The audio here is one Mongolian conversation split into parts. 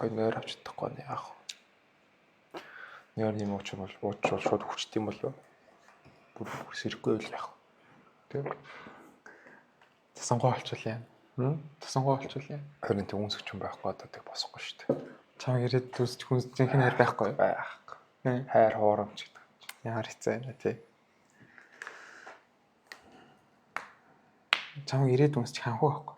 Гой нойр авч чадахгүй нэ яах вэ? Нойр юм уу ч юм бол ууч бол шууд хүчт юм болов. Бүр сэрэхгүй байл яах вэ? Тэ? Цасангуй олчвол яа. Цасангуй олчвол яа. Харин тэг үнсгч юм байхгүй одоо тэг босохгүй шүү дээ. Чамайг ирээд зүсч хүнс жинхэнэ хайр байхгүй юу? Байхгүй. Нэ. Хайр хуурамч гэдэг. Ямар хэцүү юм бэ тий. Чамайг ирээд үнсч ханхуу байхгүй.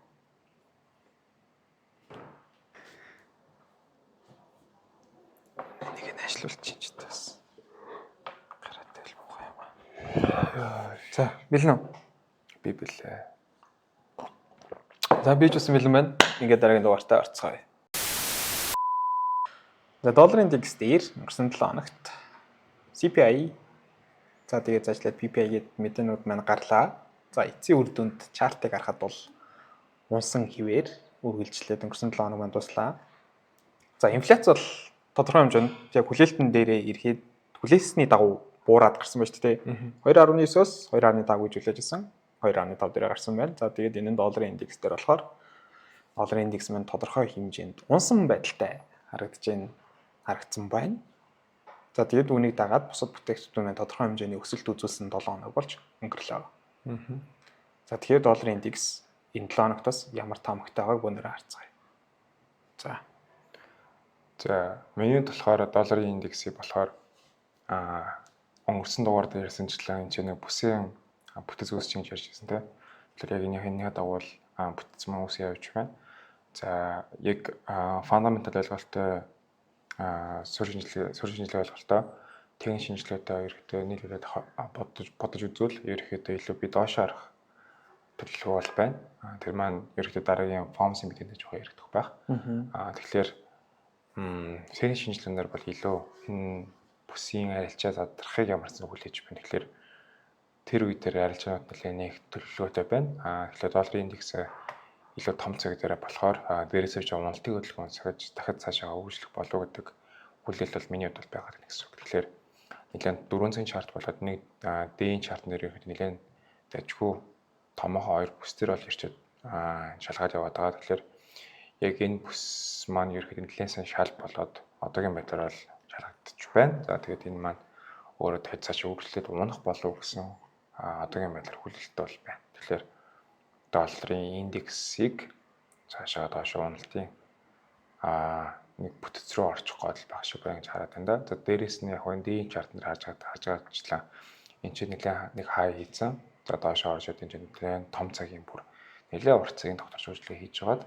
Энийг нь ажилуулчих чинь бас. Гараад байл муухай юм аа. За, бэлэн үү? Би бэлээ. За би ч бас бэлэн байна. Ингээд дараагийн дугаартаа орцгоё. За долларын индекс дээр өнгөрсөн 7 хоногт CPI за тэгээд заашлаад PPI гээд мэдээнүүд маань гарлаа. За эцсийн үр дүнд чартыг харахад бол унсан хിവэр үргэлжлээд өнгөрсөн 7 хоног маань дуслаа. За инфляц бол тодорхой хэмжээнд яг хүлээлтэн дээрээ ирэхэд хүлээсний дагуу буураад гарсан байна шүү дээ. 2.9-оос 2.5 гэж хүлээж ирсэн. 2.5 дээр гарсан байна. За тэгээд энэ нь долларын индекс дээр болохоор долларын индекс маань тодорхой хэмжээнд унсан байдалтай харагдаж байна. Харагдсан байна. За тэгээд үүнийг дагаад бусад бүтээгдэхүүн маань тодорхой хэмжээний өсөлт үзүүлсэн 7 хоног болж өнгөрлөө. За тэгэхээр долларын индекс энэ 7 хоногтоос ямар таамагтай байгааг өнөр харцгаая. За. За, миний болохоор долларын индексийг болохоор өнгөрсөн дугаар дээр ярьсанчлан энэ чинь нэг бүсийн бүтэц үүсч гэж ярьж байсан тийм. Тэгэхээр яг энэний дагуу бүтэц маань үүсээ явж байна. За, яг фундаментал ойлголттой суурь шинжилгээ ойлголттой техник шинжилгээтэй ерөнхийдөө нийлүүлээд бодож үзвэл ерөнхийдөө илүү би доош харах төлөвлөгөө бол байна. Тэр маань ерөнхийдөө дараагийн FOMC-ийн мэдээнд жоохон яригдах байх. Тэгэхээр техник шинжилгээнээр бол илүү энэ бүсийн арилжаа задрахыг ямарсан хүлээж байна. Тэгэхээр тэр үе дээр арилжаанууд нэлээд нэг төлөвлөгөөтэй байна. Тэгэхээр долларын индекс илүү том цаг дээр болохоор дээрээс ч уналтын хөдөлгөөн сахиж дахиад цаашаа хөгжлөх болов гэдэг хүлээлт бол миний хувьд бол байгаа гэсэн үг. Тэгэхээр нэлээд 4 цагийн чарт болоод нэг D-ийн чартн дээр ерөнхийдөө нэлээд дажгүй томоохон хоёр бүс төр бол ирчээд шалгаад яваад байгаа. Тэгэхээр яг энэ бүс маань ерөнхийдөө нэлээд сайн шал болоод одоогийн байдлаар бол шалгагдчих байна. За тэгээд энэ маань өөрөө дахиад цаашаа үргэлжлээд унах болов гэсэн одоогийн байдлаар хүлээлттэй бол байна. Тэгэхээр долларын индексийг цаашаа доош уналтын нэг бүтэц рүү орчих гол байх шиг байна гэж хараад байна да. За дээрэс нь яг энэ D чартн дээр харж байгаачлаа. Энэ чинь нэлээд нэг хай хийцэн. За доош орж ирээд энэ чинь нэлээд том цагийн бүр нэлээд урт цагийн тогтворч үйлчлэг хийж байгаад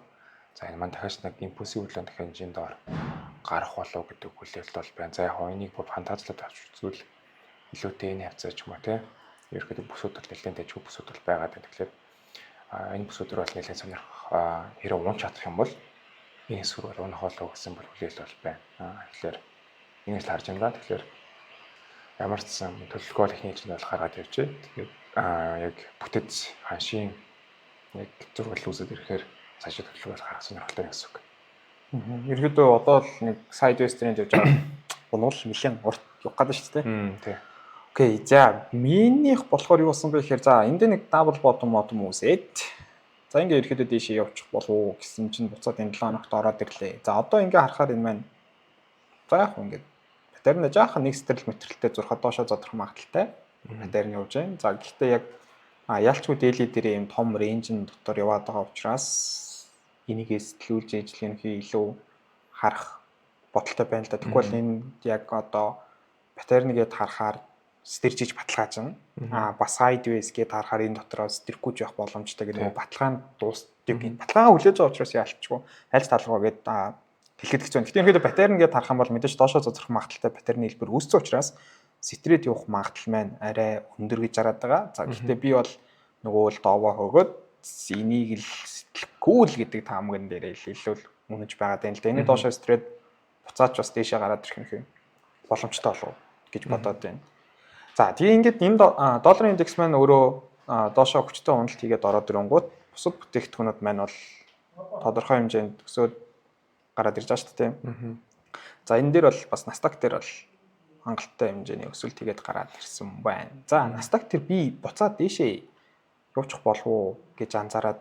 за энэ маань дахиад нэг импульсив хөдөлгөөн дахиад энэ доор гарах болов гэдэг хүлээлт бол байна. За яг энийг бүр фантазлаад авч үзвэл илүүтэй энэ хавцаа ч юм уу те. Ерөнхийдөө бүсүүд бол нэлээд дажгүй бүсүүд бол байгаа. Тэгэхээр энэ бүсүүд бол нэлээд сонирх хэрэг унж чадах юм бол энэ хэсгэр бол унах болов гэсэн бол хүлээлт бол байна. Тэгэхээр ингэж л харж байна да. Тэгэхээр ямар ч сан төлөвлөгөө бол эхний ээлжинд бол гаргаад явжээ. Тэгээд яг бүтэц ханшийн яг зурвал үүсээд ирэхээр цаашаа төлөвлөгөө бол гаргах сонирхолтой гэсэн үг. Ерөнхийдөө одоо л нэг sideways trend явж байгаа бол нэлээд урт явах гэдэг шүү дээ. Тий. Окей. За, минийх болохоор юу болсон бэ гэхээр за энэ дээр нэг double bottom үүсээд за ингээ ерөнхийдөө дээшээ явчих болов уу гэсэн чинь буцаад энэ 7 хоногт ороод ирлээ. За одоо ингээ харахаар энэ маань за яг ингээд pattern жаахан нэг сэтрэл мэтрэлтэй зурхад доошоо задрах магадлалтай pattern явж байна. За гэхдээ яг ялчгүй daily дээр ийм том range-н дотор яваад байгаа учраас энийгээ сэтэлүүлж ижил ерөнхий илүү харах бодолтой байна л да. Тэгвэл энэ яг одоо pattern гээд харахаар сэтэрж иж баталгаажна. Бас sideways гээд харахаар энэ дотроо сэтэрхгүй ч явах боломжтой гэдэг нөгөө баталгаа нь дуустдаг. Энэ баталгаагаа хүлээж байгаа учраас ялчгүй аль талруу гээд хэлэхэд хэцүү байна. Гэхдээ ерөнхийдөө pattern гээд харах юм бол мэдээж доошоо зозрох магадлалтай pattern хэлбэр үүссэн учраас сэтрээд явах магадлал маань арай өндөр гэж хараад байгаа. За гэхдээ би бол нөгөө л доовоо хөөгөөд энийг л сэтлэхгүй л гэдэг таамагн дээр илүү л үнэж байгаа юм л да. Энэ доошоо сэтрээд буцаач бас дээшээ гараад ирэх юм боломжтой болов гэж бодоод байна. За тэгээ ингээд энэ долларын индекс маань өөрөө доошоо хүчтэй уналт хийгээд ороод ирэнгүүт бусад бүтээгдэхүүнүүд маань бол тодорхой хэмжээнд өсөөд гараад ирж байгаа шүү дээ. За энэ дээр бол бас Nasdaq дээр бол хангалттай хэмжээний өсөлт хийгээд гараад ирсэн байна. За Nasdaq дээр би буцаад дээшээ явуучих болов уу гэж анзаараад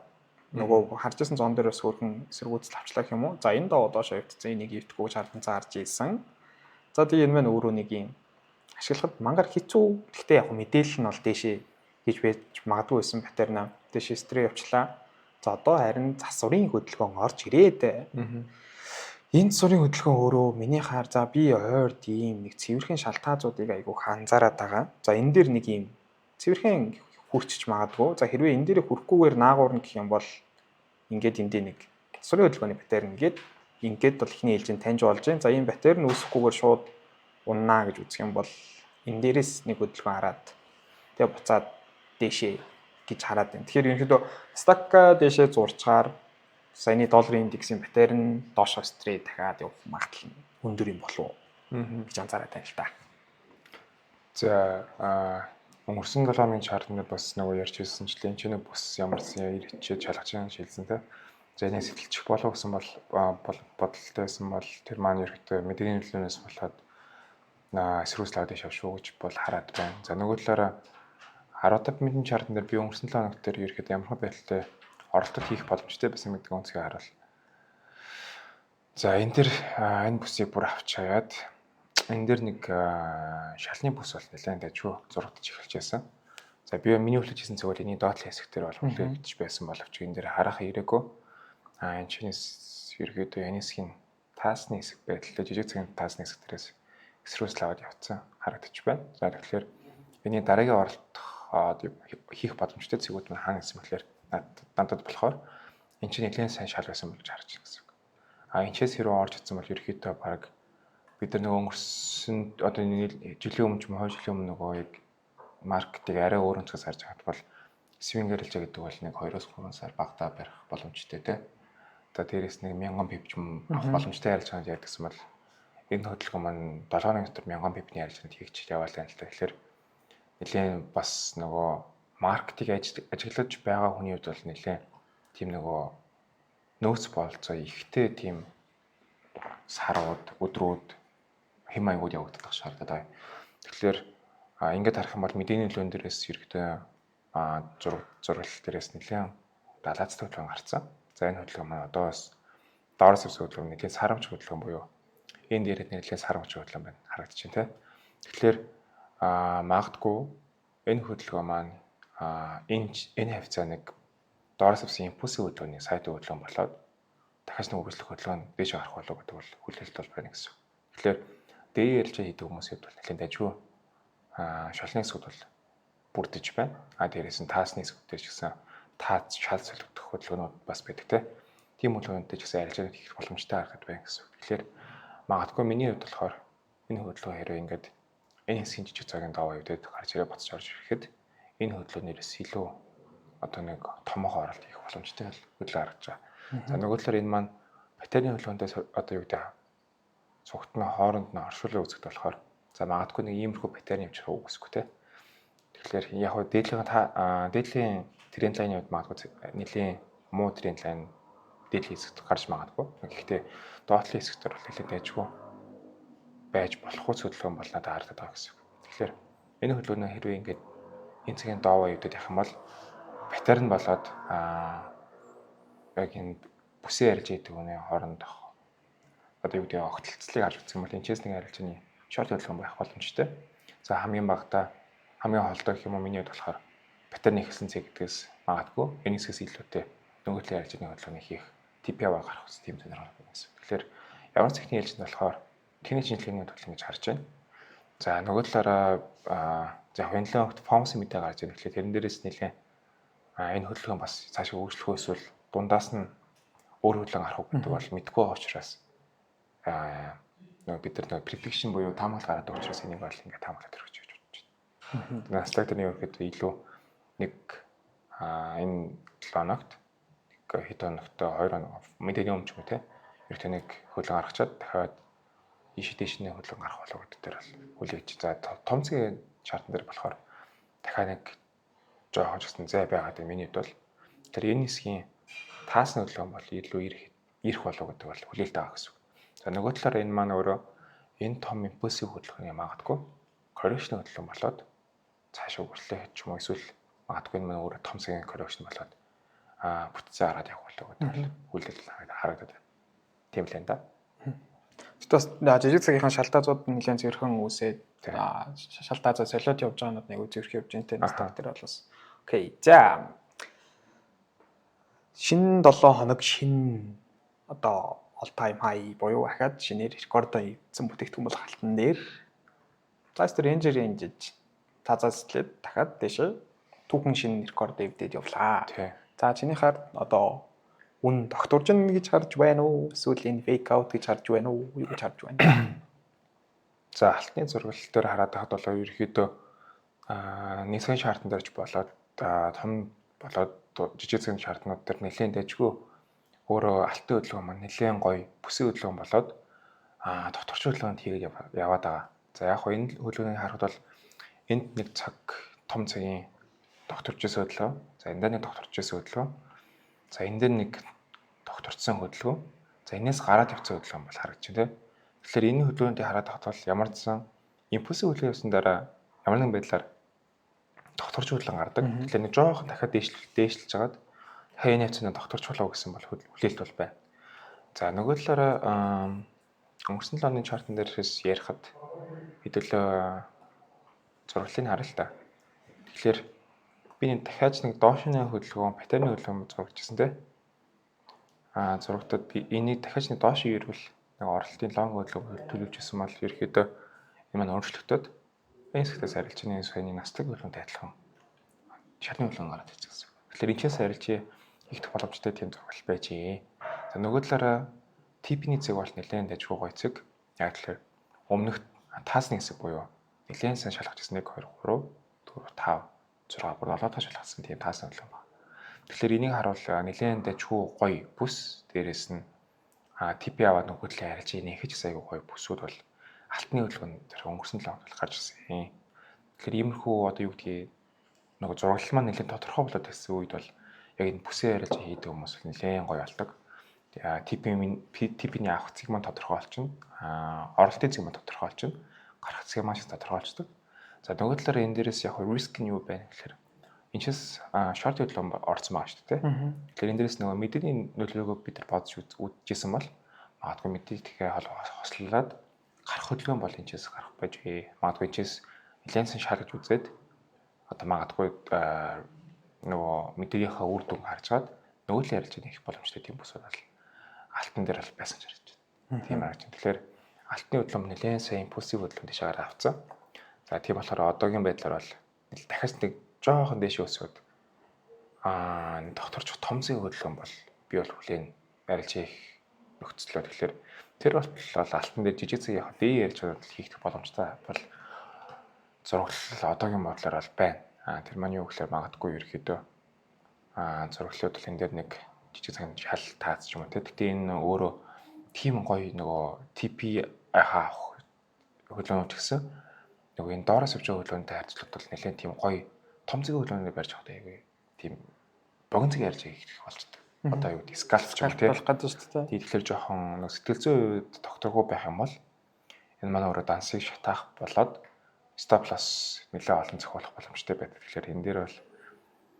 Нөгөө харж исэн zone дээр бас хөөрхөн эсэргүүцэл авчлаа гэх юм уу. За, энэ доо доошоо эвдсэн, энийг эвдэхгүй гэж хардан заарж ийсэн. За, тэгээ энэ маань өөрөө нэг юм ашиглахад мангар хэцүү. Гэхдээ яг мэдээлэл нь бол дээшээ хийж байж магадгүй байсан pattern аа. Дээшээ стрээ явчлаа. За, одоо харин засварын хөдөлгөөн орж ирээд, энэ засварын хөдөлгөөн өөрөө миний хаар, за, би ойрд ийм нэг цэвэрхэн шалтгаазуудыг айгүйх анзаараад байгаа. За, энэ дээр нэг ийм цэвэрхэн хүрчиж магадгүй. За, хэрвээ энэ дээр хүрэхгүйгээр наагуурна гэх юм бол ингээд энд нэг засварын хөдөлгөөний pattern ингээд ингээд бол эхний ээлжинд таньж болж байна. За, ийм pattern үүсэхгүйгээр шууд уннаа гэж үзэх юм бол энэ дээрээс нэг хөдөлгөөн хараад, тэгээ буцаад дээшээ гэж хараад байна. Тэгэхээр ерөнхийдөө Nasdaq дээшээ зурчгаар саяны долларын индексийн pattern доошоо стрээ дахиад явах магадлал нь өндөр юм болов уу гэж анзаараад байна л да. За, өнгөрсөн 7 хоногийн chart анд бас нөгөө ярьж ирсэнчлэн энэ ч нэг бус ямарсан ирчээд шалгаж байгаа шилжсэн те. За, энийг сэтэлчих болов гэсэн бол бодолтой байсан бол тэр маань ерөөхдөө мэдээний нөлөөнөөс болоод эсрүүцэл аваад шавшуу гэж бол хараад байна. За, нөгөө талаараа 15 минутын chart ан дээр би өнгөрсөн 7 хоног дээр ерөөхдөө ямар байдалтай оролдол хийх боломжтой байсан гэдэг өнцгийг харуул. За, энэ дэр энэ бүсийг бүр авч хаяад энэ дэр нэг шалны бүс бол нэлээд дажгүй зурагдаж эхэлж байсан. За, би миний хүлээж хийсэн зүйл энэний доотлын хэсэг дээр бол хүлээгдэж байсан боловч энэ дээр харах ирээгүй. Энэ чинээс ерөөдөө энэ хэсгийн таасны хэсэг байдалтай жижиг цагийн таасны хэсэг дээрээс эсрүүцэл аваад явцсан харагдаж байна. За, тэгэхээр энэний дараагийн оролдох хийх боломжтой цэгүүд маань хаана гэсэн мэхлээр надад болохоор энэ чинь нэлээд сайн шал байсан болж харж байна гэсэн үг. А энэ чээс хэрвээ орж ицсэн бол ерөөхдөө баг бид нар нөгөө өнгөрсөн одоо жилийн өмнө ч юм уу, 2 жилийн өмнө нөгөө яг market ыг арай өөр өнцгөөс харж байхад бол swing арилжаа гэдэг бол нэг 2-3 сар багадаа барих боломжтой те. Одоо дээрээс нэг 1000 pip ч юм авах боломжтой арилжаанд ядагсан бол энэ хөдөлгөөн маань 7 хоногийн дотор 1000 pip ний арилжаанд хийгч яваалаа л та. Тэгэхээр нэлээд бас нөгөө market ыг ажиглаж байгаа хүний хувьд бол нэлээд тийм нөгөө нөөц бололцоо ихтэй тийм сарууд, өдрүүд, хэм маягууд явагдах шаардлагатай байна. Тэгэхээр ингээд харах юм бол мэдээний нөлөөн дээрээс ерөөдөө зураг зураглал дээрээс нэлээд далаацтай хөдөлгөөн гарцсан. За, энэ хөдөлгөөн маань одоо бас доороос өсөх хөдөлгөөн, нэлээд сарамч хөдөлгөөн буюу энэ дээрээ нэлээд сарамч хөдөлгөөн байна харагдаж байна те. Тэгэхээр магадгүй энэ хөдөлгөөн маань энэ хавцаа нэг доороос авсан импульсийн хөдөлгөөний сайд хөдөлгөөн болоод дахиад нэг үргэлжлэх хөдөлгөөн дээш гарах болов гэдэг бол хүлээлт бол байна гэсэн. Тэгэхээр дээр ярьж хийдэг хүмүүсийн хувьд бол нэлээд дажгүй шалны хэсгүүд бол бүрдэж байна. А дээрээс нь таасны хэсгүүдээр ч гэсэн таац шал солигдох хөдөлгөөнүүд бас байдаг те. Тийм хөдөлгөөнүүдтэй ч гэсэн арилжаанууд хийх боломжтой харахад байна гэсэн. Тэгэхээр магадгүй миний хувьд болохоор энэ хөдөлгөөн хэрвээ ингээд энэ хэсгийн жижиг цагийн даваа өвдөд гарч ирээ буцаж орж ирэхэд энэ хөдөлгөөнөөс илүү одоо нэг томоохон оролт хийх боломжтой хөдөлгөөн харагдаж байгаа. За, нөгөө талаар энэ маань pattern ы хөдөлгөөнтэй одоо юу гэдэг цугт нь хооронд нь оршуулгын үзэгд болохоор, за, магадгүй нэг иймэрхүү pattern явчих үгүйсэхгүй те. Тэгэхээр яг хөө дээдлийн та дээдлийн trend line ы хувьд магадгүй нэлийн муу trend line дээдлийн хэсэгт гарч магадгүй. Гэхдээ доотлын хэсэгт бол нэлээд дайжгүй байж болох хөдөлгөөн бол надад харагдаад байгаа гэсэн. Тэгэхээр энэ хөдөлгөөнөө хэрвээ ингээд энэ цагийн доовоо өвдөд явах юм бол pattern болоод яг энэ бүсээ арилж идэг хүний хоорондох одоо юу гэдэг огтлцлыг харж үзэх юм бол энэ чээс нэг арилжааны short хөдөлгөөн байх боломжтой. За, хамгийн багадаа, хамгийн холдоо гэх юм уу, миний хувьд болохоор pattern ихсэн цэг гэдгээс магадгүй энэ хэсгээс илүүтэй нөгөө талын арилжааны хөдөлгөөний хийх TP-аа гарах ус тийм сонирхол байна гэсэн. Тэгэхээр ямар цагны ээлжинд болохоор техник шинжилгээний хувьд ингэж харж байна. За, нөгөө талаараа за Финланд FOMC мэдээ гарч ирэх. Тэгэхээр тэрэн дээрээс нэлээд энэ хөдөлгөөн бас цаашаа өөрчлөх үү эсвэл дундаас нь өөр хөдөлгөөн гарах уу гэдэг бол мэдэхгүй байгаа учраас нөгөө бид нар нөгөө prediction буюу таамаглал гараад байгаа учраас энийг бол ингээд таамаглаад өргөж гэж бодож байна. Nasdaq дээр ерөнхийдөө илүү нэг энэ 7 хоногт, нэг хэд хоногт, 2 хоног мэдээний өмнө ч юм уу те, ерөнхийдөө нэг хөдөлгөөн гаргачаад дахиад ийш дээшний хөдөлгөөн гарах болов гэдэг дээр бол хүлээж. За, том цагийн chart ан дээр болохоор дахиад нэг жоохон ч гэсэн зай байгаа гэдэг миний хувьд бол тэр энэ хэсгийн таасны хөдөлгөөн бол илүү ирэх болов гэдэг бол хүлээлт байгаа гэсэн үг. За, нөгөө талаар энэ маань өөрөө энэ том импульсив хөдөлгөөний магадгүй correction хөдөлгөөн болоод цаашаа үргэлжлэх ч юм уу, эсвэл магадгүй энэ маань өөрөө том цагийн correction болоод бүтцээ хараад явах болоо гэдэг бол хүлээлт харагдаад байна. Тийм л энэ да. Тэгтээ бас жижиг цагийнхаа шалтгаазууд нэлээд зэрхэн үүсээд, шалтгаазаа солиод явж байгаа нь нэг зэрх явж байгаа те, Nasdaq дээр бол бас okay. За, шинэ 7 хоног шинэ одоо all time high буюу ахаад шинээр рекордоо эвдсэн бүтээгдэхүүн бол алтан дээр. За, тэр range range тазаа сэтлээд дахиад дээшээ түүхэн шинэ рекорд эвдээд явлаа. За, чиний хаар одоо үн тогтворжин гэж харж байна уу? Эсвэл энэ fake out гэж харж байна уу? Юу гэж харж байна? За, алтны зураглал дээр хараад байхад бол ерөөхдөө нэг цагийн chart ан дээрч болоод, том болоод жижиг цагийн chart нууд дээр нэлээд дажгүй өөрөө алтын хөдөлгөөн маань нэлээд гоё бүсийн хөдөлгөөн болоод тогтворч хөдөлгөөнд хийгээд яваад байгаа. За, яг хоо энэ хөдөлгөөнийг харахад бол энд нэг цаг том цагийн тогтворч исэн хөдөлгөөн. За, энэ дээр нэг тогтворч исэн хөдөлгөөн. За, энэ дээр нэг тогтворцсон хөдөлгөөн. За, энэс гараад явцсан хөдөлгөөн бол харагдаж байна, тийм. Тэгэхээр энэ хөдөлгөөндийг хараад байхад бол ямар ч сан импульсийн хөдөлгөөн явсан дараа ямар нэгэн байдлаар тогтворч хөдөлгөөн гардаг. Тэгэхээр нэг жоохон дахиад дээшлж хагаад дахиад энэ хавцаанд тогтворч болов гэсэн бол хүлээлт бол байна. За, нөгөө талаараа өнгөрсөн 7 оны chart ан дээрээс ярихад хэдүүлээ зураглалыг харъя л та. Тэгэхээр би нэг дахиад нэг доошны хөдөлгөөн, pattern ы хөдөлгөөн зурагчсан те. Зурагтад би энийг дахиад нэг доош ирвэл нэг оролтын long хөдөлгөөн төлөвлөж исэн бол ерөөхдөө энэ маань өөрчлөгдөд энэ хэсэгтээ арилжааны саяны наслаг хөдөлгөөнтэй адилхан шатны хөдөлгөөн гараад ирсэн гэсэн. Тэгэхээр энэ ч арилжаа хийх боломжтой тийм зургал байжээ. За, нөгөө талаараа TP-ний цэг бол нэлээд дажгүй гоё цэг. Яг тэгэхээр өмнөх таасны хэсэг буюу нэлээд сайн шалгаж ирсэн 1 2 3 4 5 6 бүр 7 дахь шалгасан тийм таасны хөдөлгөөн байна. Тэгэхээр энийг харуул нэлээд дажгүй гоё бүс, дээрээс нь TP аваад нөгөө талын арилжаа нөхөж айгүй гоё бүсүүд бол алтны хөдөлгөөн дээр өнгөрсөн 7 хоногт гарч ирсэн. Тэгэхээр иймэрхүү одоо юу гэдгийг нөгөө зураглал маань нэлээд тодорхой болоод ирсэн үед бол яг энэ бүсээ арилжаа хийдэг хүмүүс бол нэлээд гоё болдог. TP-ний авах цэг маань тодорхой болчихно. Оролтын цэг маань тодорхой болчихно. Гарах цэг маань тодорхой болчдөг. За, нөгөө талаараа энэ дээрээс яг risk нь юу байна гэхээр энэ чис short хөдөлгөөн орсон байгаа шүү дээ. Тэгэхээр энэ дээрээс нөгөө мэдээний нөлөөгөө бид нар бодож үзчихсэн бол магадгүй мэдээ тэгэхээр хослуулад гарах хөдөлгөөн бол энэ чис гарах байж. Магадгүй энэ чис нэлээд шалгаж үзээд одоо магадгүй нөгөө мэдээгийнхаа үр дүн харж хагаад нөгөө л ярилж их боломжтой тийм бүсүүд бол алтан дээр бол байсан ч харагдаж байна. Тийм харагдаж байна. Тэгэхээр алтны хөдөлгөөн нэлээд сайн импульсив хөдөлгөөн тийш гараа авцсан. За, тийм болохоор одоогийн байдлаар бол дахиад нэг жоохон дээш өсөөд тогтворч том зүйн хөдөлгөөн бол би бол хүлээн арилж хийх нөхцлөө. Тэгэхээр тэр болтол алтан дээр жижиг цаг яг дээ ярьж байгаа хийх боломжтой бол зураглал одоогийн бодлоор бол байна. Тэр маань юу гэхээр магадгүй ерөөхдөө зураглалууд бол энэ дээр нэг жижиг цагт шал таац ч юм уу те. Гэтэ энэ өөрөө тийм гоё нөгөө TP авах хөдөлгөөн ч гэсэн нөгөө энэ доороос явж байгаа хөдөлгөөнтэй харьцуулахад бол нэлээд тийм гоё том зэгийн хөдөлгөөний барьж авах айгүй тийм богино цаг ярьж хийх болчтой. Одоо юу гэдэг scalp ч юм уу те. Болох гэдэг шүү дээ. Тэгэхээр жоохон нэг сэтгэл зүйн үед тогтворгүй байх юм бол энэ манай өөрөө дансыг шатаах болоод stop loss нэлээд олон зохиолох боломжтой байдаг. Тэгэхээр энэ дээр бол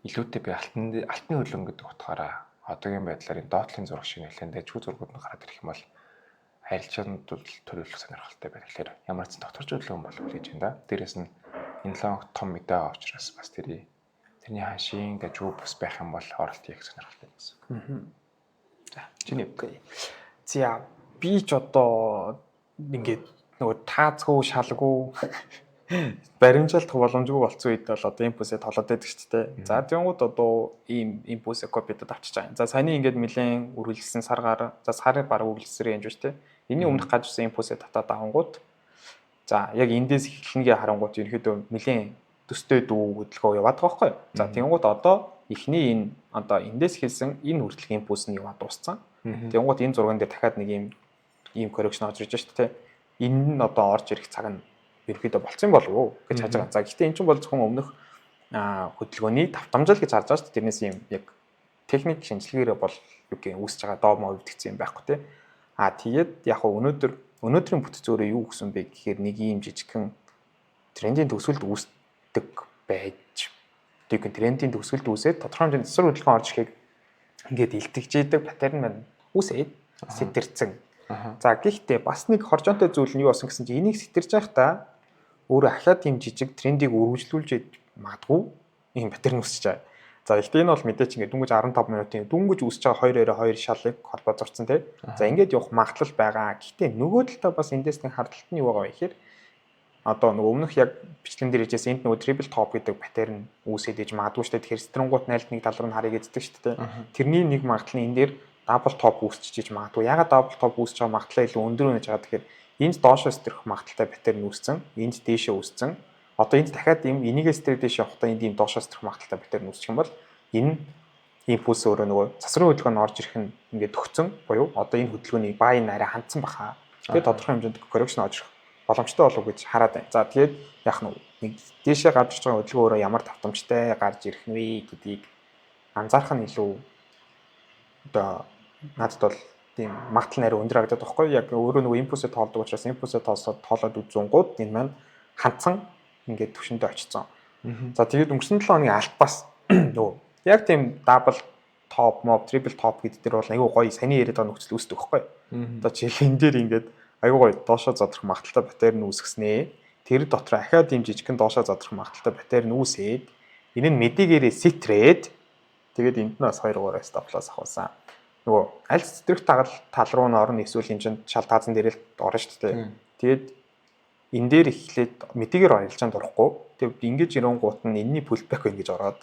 илүүтэй би алтны хөдөлгөөн гэдэг утгаараа одоогийн байдлаар энэ доотлын зураг шиг нэлээд дажгүй зургууд нь гараад ирэх юм бол арилжаанд төлөвлөх сонирхолтой байна. Тэгэхээр ямар ч тогтворч хөдөлгөөн бол хүлээж байна да. Дээрээс нь энэ 7 хоногт том мэдээ байгаа учраас бас тэрний ханшийн дажгүй бус байх юм бол оролт хийх сонирхолтой гэсэн. За, чиний okay. За, би ч одоо ингээд нөгөө таацгүй шалгүй баримжаалдах боломжгүй болцсон үед бол одоо импульсээ толоод байдаг шүү дээ. За, тэгэнгүүт одоо ийм импульсээ copy дод авчиж байгаа юм. За, саяны ингээд нэлээд үргэлжилсэн саргаар, за, сарын бараг үргэлжлсэн range шүү дээ. Энийн өмнөх гаж ирсэн импульсээ татаад авангууд, за, яг эндээс эхлэнгээ харангуут ерөнхийдөө нэлээд төстэй дүү хөдөлгөөн яваад байгаа байхгүй юу. За, тэгэнгүүт одоо эхний энэ одоо эндээс эхэлсэн энэ хүртэлх импульс нь яваад дууссан. Тэгэнгүүт энэ зурган дээр дахиад нэг ийм correction орж ирж шүү дээ. Энэ нь одоо орж ирэх цаг нь ерөнхийдөө болцсон болов уу гэж харж байгаа. За, гэхдээ эн чинь бол зөвхөн өмнөх хөдөлгөөний давтамжал гэж харж байгаа шүү дээ. Тэрнээс юм яг техник шинжилгээгээрээ бол юу гэх үүсэж байгаа доо моо өвдөгцсөн юм байхгүй те. Тэгээд яг хөө өнөөдрийн бүтэц өөрөө юу гэсэн бэ гэхээр нэг ийм жижигхэн трендийн төгсгөлд үүсдэг байж тэг трендийн төгсгөлд үүсээд тодорхой хэмжээнд засвар хөдөлгөөн орж ирэхийг Ингээд илтгэж идэг pattern маань үүсээд сэтэрцэн. За, гэхдээ бас нэг хоржоонтой зүйл нь юу болсон гэсэн чинь энийг сэтэрж байхдаа өөрөө ахиад тийм жижиг трендийг өргөжлүүлж магадгүй ийм pattern үүсэж байгаа. За, гэхдээ энэ бол мэдээч ингээд дөнгөж 15 минутын дөнгөж үүсэж байгаа 2 орой 2 шалыг холбоо зурцсан, тий. За, ингээд явах магадлал байгаа. Гэхдээ нөгөө талдаа бас эндээс нэг хардталт нь юу байгаа вэ гэхээр одоо нөгөө өмнөх яг бичлэгэн дээр хэлжсэн, энд нөгөө triple top гэдэг pattern үүсээд иж магадгүй шүү дээ. Тэгэхээр стрингууд найлт нэг тал руу нь харъя гэддэг шүү дээ. Тэрний нэг магадлал нь энэ дээр double top үүсчихэж магадгүй. Ягаад double top үүсэж байгаа магадлал илүү өндөр өнөж байгаа тэгэхээр энд доошоо сэтрэх магадлалтай pattern үүссэн. Энд дээшээ үүссэн. Одоо энд дахиад ийм энийгээ сэтрэх дээшээ явахдаа энд ийм доошоо сэтрэх магадлалтай pattern үүсчих юм бол энэ импульс өөрөө нөгөө засварын хөдөлгөөн орж ирэх нь ингээд төгцөн буюу одоо энэ хөдөлгөөний buy нь арай хандсан баха. Тэгээд тодорхой хэмжээнд correction орж ирэх боломжтой болов гэж хараад байна. За, тэгээд яг нь нэг дээшээ гарч ирж байгаа хөдөлгөөн өөрөө ямар давтамжтай гарч ирэх нь вэ гэдгийг анзаарах нь илүү одоо надад бол тийм магадлал нь арай өндөр харагдаад байгаа байхгүй. Яг өөрөө нөгөө импульсээ тоолдог учраас импульсээ тоолсоод тоолоод үзэнгууд энэ маань хандсан, ингээд төвшөндөө очсон. За, тэгээд өнгөрсөн 7 хоногийн алт бас нөгөө яг тийм double top mob, triple top гэдэг дээр бол айгүй гоё саяны яриад байгаа нөхцөл үүсдэг байхгүй. Одоо жишээл энэ дээр ингээд айгүй гоё доошоо задрах магадлалтай pattern үүсгэснээ. Тэр дотор ахиад ийм жижигхэн доошоо задрах магадлалтай pattern үүсээд, энэ нь мэдээгээрээ сэтрээд, тэгээд энд нь бас 2 3 stop loss авахсан. Нөгөө аль сэтрэх тагал тал руу нь орно, эсвэл энэ чинь шал таазан дээр л орно шүү дээ. Тэгээд энэ дээр эхлээд мэдээгээр арилжаанд орохгүй. Тэгээд ингэж ирэнгуут нь энэний pullback ингэж ороод,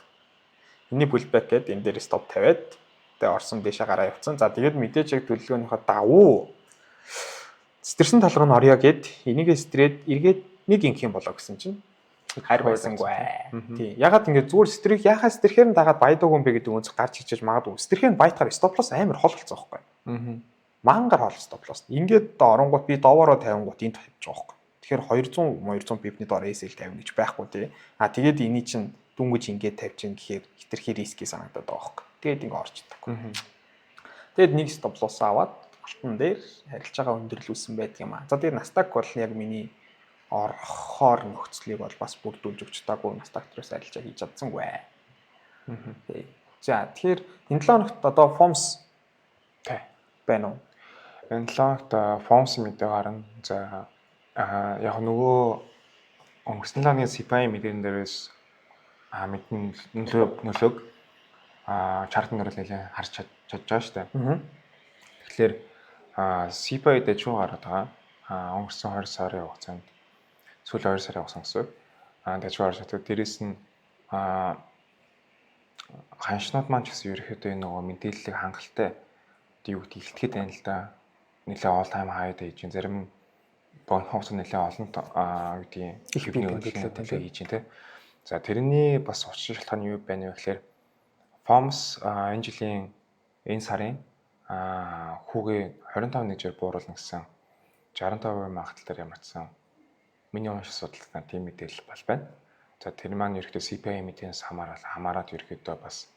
энэний pullback гээд энэ дээр stop тавиад, тэгээд орсон, дэшээ гараа явцсан. За, тэгээд мэдээж яг төлөвлөгөөнийхөө дагуу сэтэрсэн тал руу нь орё гэд энийгээ сэтрээд эргээд нэг ингэх юм болоо гэсэн чинь хайр байсангүй. Тий. Ягаад ингэ зүгээр сэтрийг яхаа сэтрэхээр нь дагаад buy даагүй юм бэ гэдэг өнцөг гарч ичиж магадгүй. Сэтрэхээр нь buy тахаар stop loss амар хол болсон байхгүй. Мангар хол stop loss. Ингээд оронгууд би доовороо тавингууд энд тавьж байгаа байхгүй. Тэгэхээр 200 200 pip ний доор SL тавина гэж байхгүй, тий. А тэгээд эний чинь дүнгэж ингээд тавьж ин гэхээр хитрхи risk ий санагдаад байгаа байхгүй. Тэгээд ингээ орчдөг. Тэгээд нэг stop loss аваад алтан дээр харилцаагаа байгаа өндөрлүүлсэн байдаг юм аа. За, тэгээд Nasdaq бол яг миний орохоор нөхцөлийг бол бас бүрдүүлж өгч чадаагүй, Nasdaq дээрээс арилжаа хийж чадсангүй. За, тэгэхээр энэ 7 хоногт одоо FOMC Тий. байна уу? Энэ 7 хоногт FOMC мэдээ гарна. За, яг нөгөө өнгөрсөн 7 хоногийн CPI мэдэн дээрээс мэдэн нөлөөг chart ан дээр нэлээд харж чадж байгаа шүү дээ. Тэгэхээр CPI дэжүү гараад байгаа. Өнгөрсөн 20 сарын хугацаанд, сүүлийн 2 сарын хугацаанд гэсэн. Дэжүү гарч чаддаг. Дээрээс нь ханшнууд маань ч гэсэн ерөөхдөө энэ нөгөө мэдээллийг хангалттай юу гэдэг илтгэхэд байна л да. Нэлээ all time high дээр хийж, зарим богино хугацаанд нэлээ олон юу гэдгийг их бие хөдөлгөөн хийж байна, те. За, тэрний бас учир шалтгаан юу байна вэ гэхээр FOMC энэ жилийн энэ сарын хүүгээ 25 нэгжээр бууруулна гэсэн 65% магадлалаар ямарчсан миний унших судалгааны тийм мэдээлэл бол байна. За, тэр маань ерөөхдөө CPI мэдээнээс хамаарат ерөөхдөө бас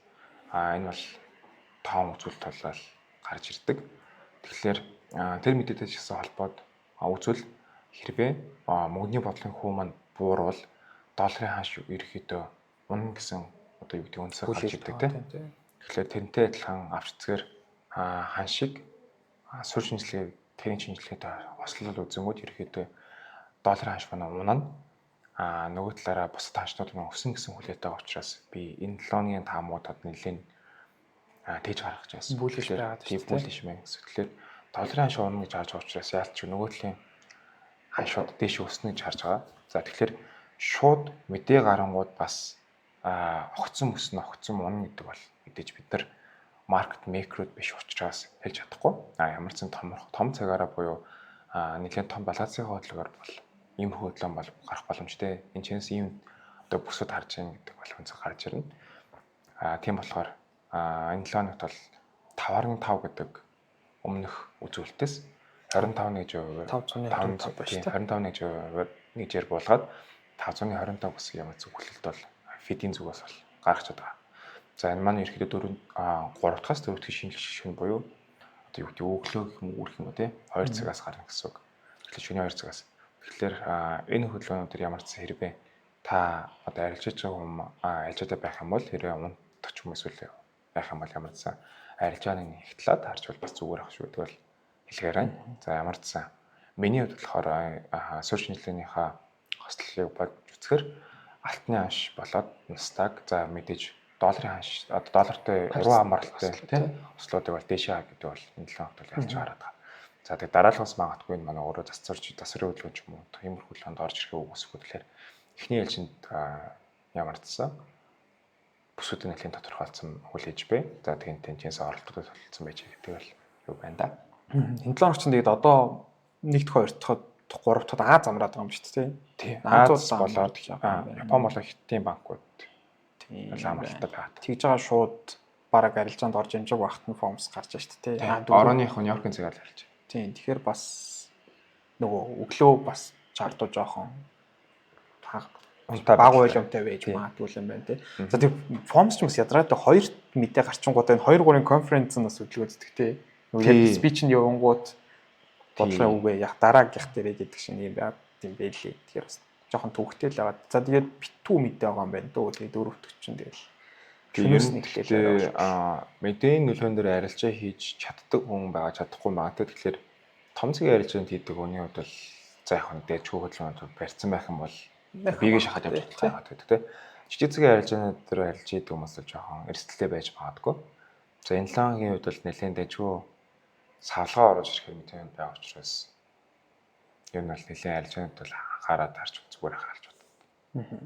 энэ бол тоон үзүүлэлт болол гарч ирдэг. Тэгэхээр тэр мэдээтэй ч гэсэн холбоод үзвэл хэрвээ мөнгөний бодлогын хүү маань буурвал долларын ханш ерөөхдөө унана гэсэн одоо юу гэдэг өнцөг гарч ирдэг, тийм. Тэгэхээр тэрнтэй адилхан авч үзэхээр ханшиг суурь шинжилгээ, тэрийн шинжилгээтэй хослол үзэнгүүд ерөөхдөө долларын ханш маань унана. Нөгөө талаараа бусад ханшнууд маань өснө гэсэн хүлээтэй байгаа учраас би энэ 7 хоногийн таамуудад нэлээд тээж гаргаж байсан. Bullish байгаад шүү дээ. Bullish байна гэсэн. Тэгэхээр долларын ханш унана гэж харж байгаа учраас яалч нөгөө талын ханшууд дээш өснө гэж харж байгаа. За, тэгэхээр шууд мэдээ гарангууд бас огцон өснө, огцон унана гэдэг бол мэдээж бид нар market maker үүд биш учраас хэлж чадахгүй. Ямар ч том том цагаараа буюу нэлээд том балансын хөдөлгөөр бол ийм хөдөлгөөн бол гарах боломжтой. Энэ чинээс ийм одоо бүсүүд харж байгаа гэдэг бол өнцөг гарч ирнэ. Тийм болохоор энэ 7 хоногт бол 5.5 гэдэг өмнөх үзүүлэлтээс 25 нэгж хувиар 525 байна шүү дээ. 25 нэгж хувиар нэгжээр буулгаад 525 гэсэн ямар зөвлөлт бол Fed ийн зүгээс бол гаргаж байгаа. За, энэ маань ерөөхдөө 4 3 дахьаас 4 дахь шинжлэх шишгэн буюу одоо юу гэдэг өглөө гэх юм уу, үрх юм уу, те, 2 цагаас гарна гэсэн үг. Тэгэхээр шөнийн 2 цагаас. Тэгэхээр энэ хөдөлгөөнүүдээр ямар ч хэрвээ та одоо арилжиж байгаа хүмүүс арилжаатай байх юм бол, хэрвээ унтах ч юм эсвэл байх юм бол ямар ч сан Арилжааны нэг талаад харж бол бас зүгээр ах шүү гэдэг бол хэлгээр байна. За, ямар ч сан миний хувьд болохоор суур шинжилгээнийхээ хослолыг бодж үзэхээр алтны ханш болоод Nasdaq, за мэдээж долларын ханш, одоо доллартай уруу хамааралтай тийм ослуудыг бол дээшээ гэдэг бол энэ 7 хоногт бол ялж гараад байгаа. За, тэгээ дараалахаас магадгүй энэ манай өөрөө засварч засварын хөдөлгөөн ч юм уу, тиймэрхүү хөдөлгөөнд орж ирэхээ үгүйсэхгүй. Тэгэхээр эхний ээлжинд ямар ч сан бүсүүдийн нэлийн тодорхойлцсон хүлээж бай. За, тэгээд тэнцэнээс оролдогдод төлөлдсөн байж гэдэг бол юу байна да. Энэ 7 хоног чинь тэгээд одоо 1 дахь, 2 дахь, 3 дахь Аз амраад байгаа юм шүү дээ. Тийм. Аз болоод Япон болон Хятадын банкуд амралтай байгаа. Тэгж байгаа шууд бараг арилжаанд орж амжааг багт нь FOMC гарч шүү дээ. Орооных Нью-Йоркийн цагаар арилж. Тийм. Тэгэхээр бас нөгөө өглөө бас chart уу жоохон баг volume тай байж магадгүй юм байна тий. За, тэг FOMC ч бас ядраатай хоёр мэдээ гарчингуудаа энэ 2 3-ын конференц нь бас хөдөлгөөддөг тий. Нөгөө яг speech нь явангууд бодлогын үгээ яг дараагийнх дээрээ гэдэг шиг юм байд юм байлээ. Тэгэхээр бас жоохон төвхтэй л байгаа. За, тэгээд битүү мэдээ байгаа юм байна дөө. Тэгээд дөрөвдөг чинь тэгэл шөнөөс нь эхлээл мэдээний нөлөөн дээр арилжаа хийж чаддаг хүн байгаа, чадахгүй байгаа. Тэгэхээр том цагийн арилжаанд хийдэг хүний хувьд бол за яг нь дээжгүй хөдөлгөөнд барьсан байх юм бол биегээ шахаад явж болох байгаа гэдэг тийм. Жижиг цагийн арилжааны дээр арилж хийдэг хүмүүс бол жоохон эрсдэлтэй байж магадгүй. За, энэ 7 хоногийн хувьд бол нэлээд дайжгүй савлгаа оруулж ирэхээр мэдээ байгаа учраас ер нь бол нэлээд арилжаанууд бол анхаарал харж зүгээр анхаарч байна.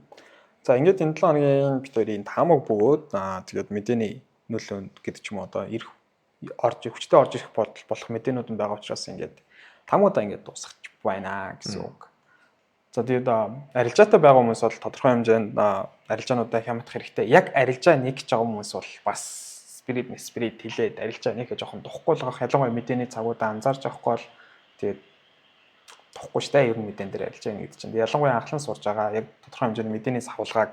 За, ингээд энэ 7 хоногийн бид хоёрын таамаг бөгөөд тэгээд мэдээний нөлөөнд гэдэг ч юм уу, одоо ирэх орж хүчтэй орж ирэх бодол болох мэдээнүүд нь байгаа учраас ингээд таамагудаа ингээд дуусгах байна гэсэн үг. За, тэгээд арилжаатай байгаа хүмүүс бол тодорхой хэмжээнд арилжаануудаа хямдах хэрэгтэй. Яг арилжаа нэг гэж байгаа хүмүүс бол бас spread spread хилээд арилжаа нэг жоохон духгүй л байгаа. Ялангуяа мэдээний цагуудаа анзаарч авахгүй бол тэгээд тухгүй штэ, ер нь мэдээн дээр арилжаа гэдэг чинь. Ялангуяа анхлан сурж байгаа, яг тодорхой хэмжээний мэдээний савлгааг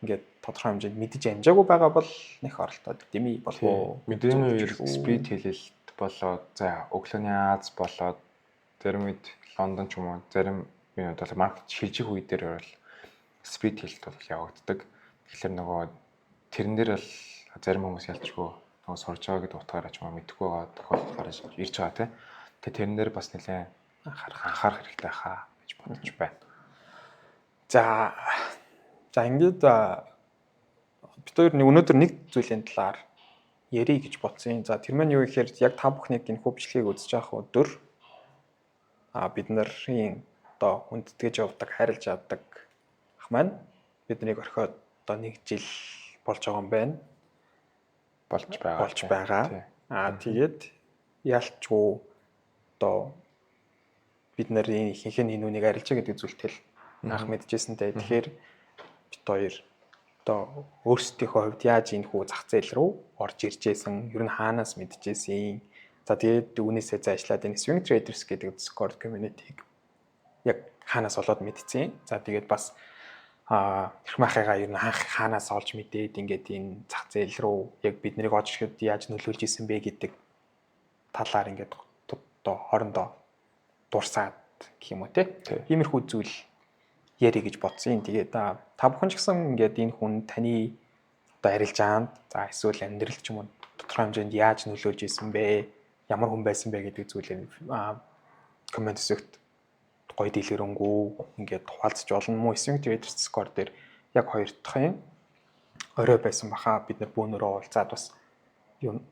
ингээд тодорхой хэмжээнд мэдэж амжаагүй байгаа бол нэх оролтоод дэмий болов уу? Мэдээний үеэр spread хэлэлт болоод, за өглөөний Аз болоод зарим үед Лондон ч юм уу, зарим минут бол market шилжих үе дээр бол spread хэлэлт бол явагддаг. Тэгэхээр нөгөө тэрэн дээр бол зарим хүмүүс ялчгүй нөгөө сурж байгаа гэдэг утгаараа ч юм уу, мэдэхгүй байгаа тохиолдол гараж ирж байгаа тийм. Тэгээ тэрэн дээр бас нэлээд анхаарах хэрэгтэй хаа гэж бодож байна. За, ингээд бид хоёр нэг өнөөдөр нэг зүйлийн талаар ярий гэж бодсон. За, тэр маань юу гэхээр яг та бүхнийг энэ бичлэгийг үзэж явах өдөр бид нарын одоо хүндэтгэж явдаг, хайрлаж явдаг ах маань биднийг орхиод одоо нэг жил болж байгаа юм байна. Болж байгаа. Болж байгаа. Тэгээд ялчгүй одоо бид нарын ихэнх нь энэ үнийг арилжаа гэдэг зүйлтэй л анх мэдчихсэн те. Тэгэхээр бид хоёр одоо өөрсдийнхөө хувьд яаж энэ хүү зах зээл рүү орж ирж байсан, ер нь хаанаас мэдчихсэн. За, тэгээд үүнээсээ зайшлаад энэ Swing Traders гэдэг Discord community-г яг хаанаас олоод мэдсэн. За, тэгээд бас эрхмахыгаа ер нь анх хаанаас олж мэдээд ингээд энэ зах зээл рүү яг бид нарыг орж ирэхэд яаж нөлөөлж исэн бэ гэдэг талаар ингээд одоо хоорондоо дурсаад гэх юм уу те. Иймэрхүү зүйл ярий гэж бодсон. Тэгээд та бүхэн ч гэсэн ингээд энэ хүн таны одоо арилжаанд, за эсвэл амьдралд ч юм уу тодорхой хэмжээнд яаж нөлөөлж исэн бэ? Ямар хүн байсан бэ гэдэг зүйлээ comment хэсэгт гоё дэлгэрэнгүй ингээд хуваалцаж болно мó. Swing Traders Discord дээр яг хоёр дахь орой байсан баха, бид нар бөөнөрөө уулзаад бас юм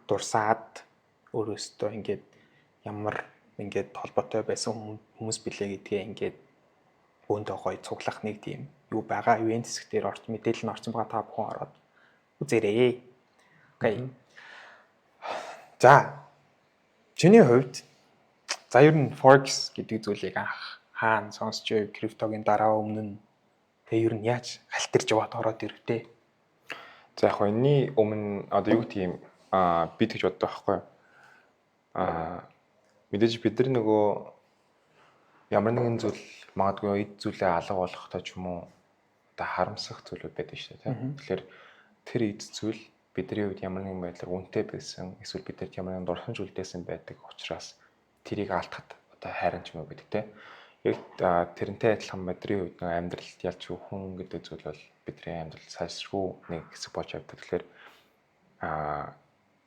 дурсаад өөрөөсөө ингээд ямар ингээд холбоотой байсан хүмүүс билээ гэдгээ ингээд бөөндөө гоё цуглах нэг тийм юу байгаа. Event хэсэг дээр орч мэдээлэл нь орсон байгаа, та бүхэн ороод үзээрэй. Okay. За. Чиний хувьд за ер нь Forex гэдэг зүйлийг анх хаана сонсч, криптогийн дараа, өмнө нь тэгээ ер нь яаж халтарч яваад ороод ирэвтэй? За, яг энэний өмнө одоо юу гэх юм би тэгж боддог байхгүй юу? Мэдээж бид нар нөгөө ямар нэгэн зүйл, магадгүй эд зүйлээ алга болохтой ч юм уу, одоо харамсах зүйлүүд байдаг шүү дээ, тийм. Тэгэхээр тэр эд зүйл бидний хувьд ямар нэгэн байдлаар үнэтэй байсан эсвэл бидэнд ямар нэгэн дурсамж үлдээсэн байдаг учраас тэрийг алдахад одоо хайран ч юм уу гэдэг, тийм. Яг тэрнтэй адилхан бидний хувьд нөгөө амьдралд ялч хүн гэдэг зүйл бол бидний амьдрал сайшгүй нэг хэсэг болж явдаг. Тэгэхээр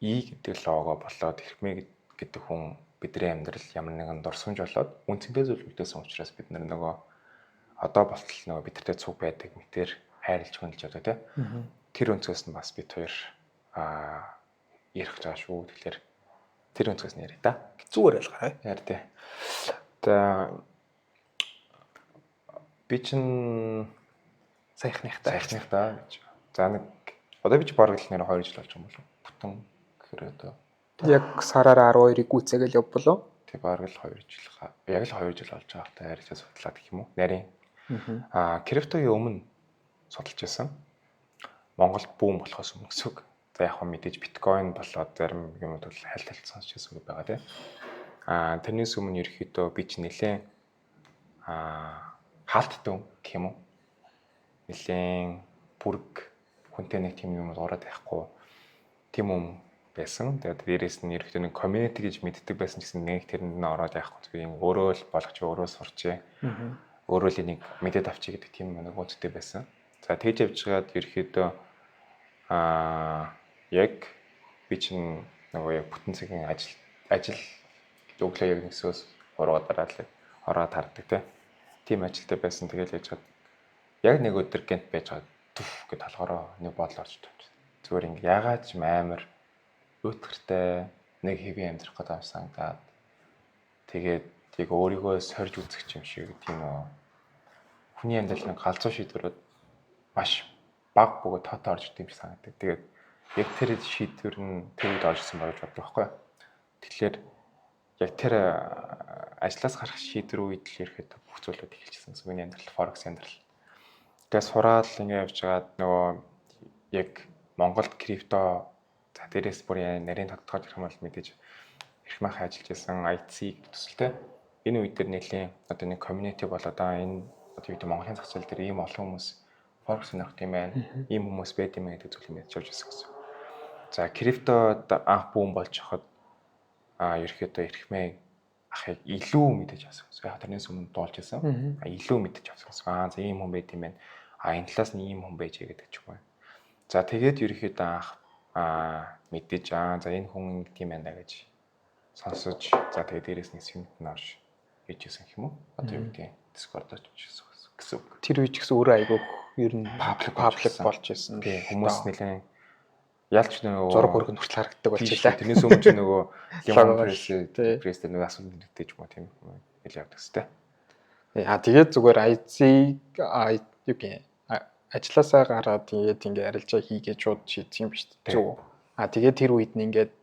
E гэдэг лого болоод Эрхмээ гэдэг хүн бидний амьдрал ямар нэгэн дурсамж болоод үнцэнтэй зүйл үлдээсэн учраас бид нар нөгөө одоо болтол нөгөө бидэртэй цуг байдаг мэтэр хайрлж хүндэлж явдаг, тий. Тэр өнцгөөс нь бас бид хоёр ярих гэж байгаа шүү. Тэгэхээр тэр өнцгөөс нь яриа та. Зүгээр ойлгоорой. Яар тий. За, би чин Саяхных та. Саяхных та гэж. За, нэг одоо би чи бараг л нэр 2 жил болж байгаа юм болов уу? Бүтэн гэхээр одоо Яг сараар 12-ыг гүйцээгээл явболоо. Тэг, бараг л 2 жил, яг л 2 жил болж байгаа та арилжаа судлаад гэх юм уу? Нарийн. Криптогийн өмнө судалж байсан. Монголд boom болохоос өмнө гэсэн үг. За, яг хөө мэдээж биткойн болоод зарим юмуд бол хальт хальт сонсч байсан үг байгаа, тийм. Тэрнээс өмнө ерөөхдөө би ч нэлээд хаалттай гэх юм уу? Нэлээд бүрэг хүнтэй нэг тийм юмуд ороод байхгүй тийм юм байсан. Тэгээд дээрээс нь ерөөхдөө нэг community гэж мэддэг байсан ч гэсэн нэг тэрэнд нь ороод яахгүй, зүгээр өөрөө л болгоч, өөрөө сурчээ. Өөрөө л энийг мэдээд авчиг гэдэг тийм нэг үнцтэй байсан. За, тэгж явж байгаад ерөөхдөө яг би чинь нөгөө яг бүтэн цагийн ажил өглөө яг нэгсөөс хуруугаа дараад л ороод хардаг, те. Тийм ажилтай байсан. Тэгэл яж хад яг нэг өдөр гэнт байж байгаа түф гэж толгороо нэг бодол орж тавьчих. Зүгээр ингэ ягаад ч юм амар уйтгартай нэг хэвийн амьдрах гэдэг юм санагдаад, тэгээд яг өөрийгөө сорж үзэх юм шиг тийм үү. Хүний амьдрал нэг галзуу шийдвэрүүд маш бага бөгөөд тоотой орж ирдэг юм шиг санагддаг. Тэгээд яг тэр шийдвэр нь тэр үед орж ирсэн болж боддог байхгүй. Тэгэхээр яг тэр ажлаас гарах шийдвэр үед л ирэхэд бүх зүйлүүд эхэлчихсэн гэсэн миний амьдрал, forex амьдрал. Тэгээд сураал ингэ явж байгаад нөгөө яг Монголд крипто, за, дээрээс бүр нарийн тодтогч ирэх юм бол мэдээж эрх мах ажиллаж байсан IC төсөлтэй. Энэ үед дээр нэлийн одоо нэг community болоод энэ одоо юу гэдэг Монголын зах зээл дээр ийм олон хүмүүс forex сонирхох юм байна. Ийм хүмүүс байд юм гэдэг зүйлийг мэдэж явж байсан гэсэн. За, криптод анх boom болж хахад ерөөхдөө эрхмээ ахыг илүү мэдэж авсан гэсэн. Яг тэрнээс өмнө дуулж байсан. Илүү мэдэж авсан гэсэн. За, ийм хүн байд юм байна. Энэ талаас нь ийм хүн байж гэдэг ч юм уу. За, тэгээд ерөөхдөө анх мэдээж за, энэ хүн ингэ тийм байна гэж сонсож, за, тэгээд дээрээс нь swing т нь орж хийжсэн юм уу? Одоо юу гэдэг Discord очиж гэсэн үг. Тэр үе ч гэсэн өөрөө айгүй ер нь Public public болж байсан. Тий, хүмүүс нэлээд ялч нөгөө зураг хөргөн хүртэл харагддаг болж илаа. Тэрнээс өмнө ч нөгөө Lemon Press Тий. Press дээр нөгөө асуулт нэгдэж юм уу, тийм нэл явдаг хэвээр. Яа, тэгээд зүгээр IC юу гэх ажилласаа гараад тэгээд ингээ арилжаа хийгээд шууд шийдсэн юм биш үү? Зөв. Тэгээд тэр үед нь ингээд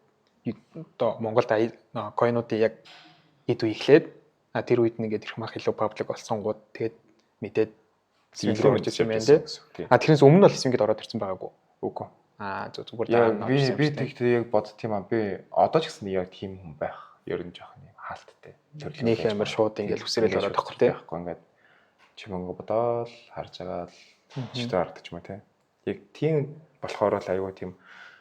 одоо Монголд coin уудыг яг хэд үе эхлээд тэр үед нь ингээд ирэх мах илүү public болсон гууд тэгээд мэдээд swing рүү орж ирсэн юм байна, тий. Тэрнээс өмнө бол swing д ороод ирсэн байгаагүй. Үгүй. Зөв, зүгээр дараа нь би тэгтээ яг бодд юм аа, би одоо ч гэсэн яг тийм хүн байх ер нь жоох юм хаалттай. Нэг амар шууд ингээд үсэрэл ороод байхгүй, тий. Байхгүй, ингээд чим өнгө бодоол харж байгаа л чигтээ харагдаж юм а, тий. Яг тийм болохоор л айгүй тийм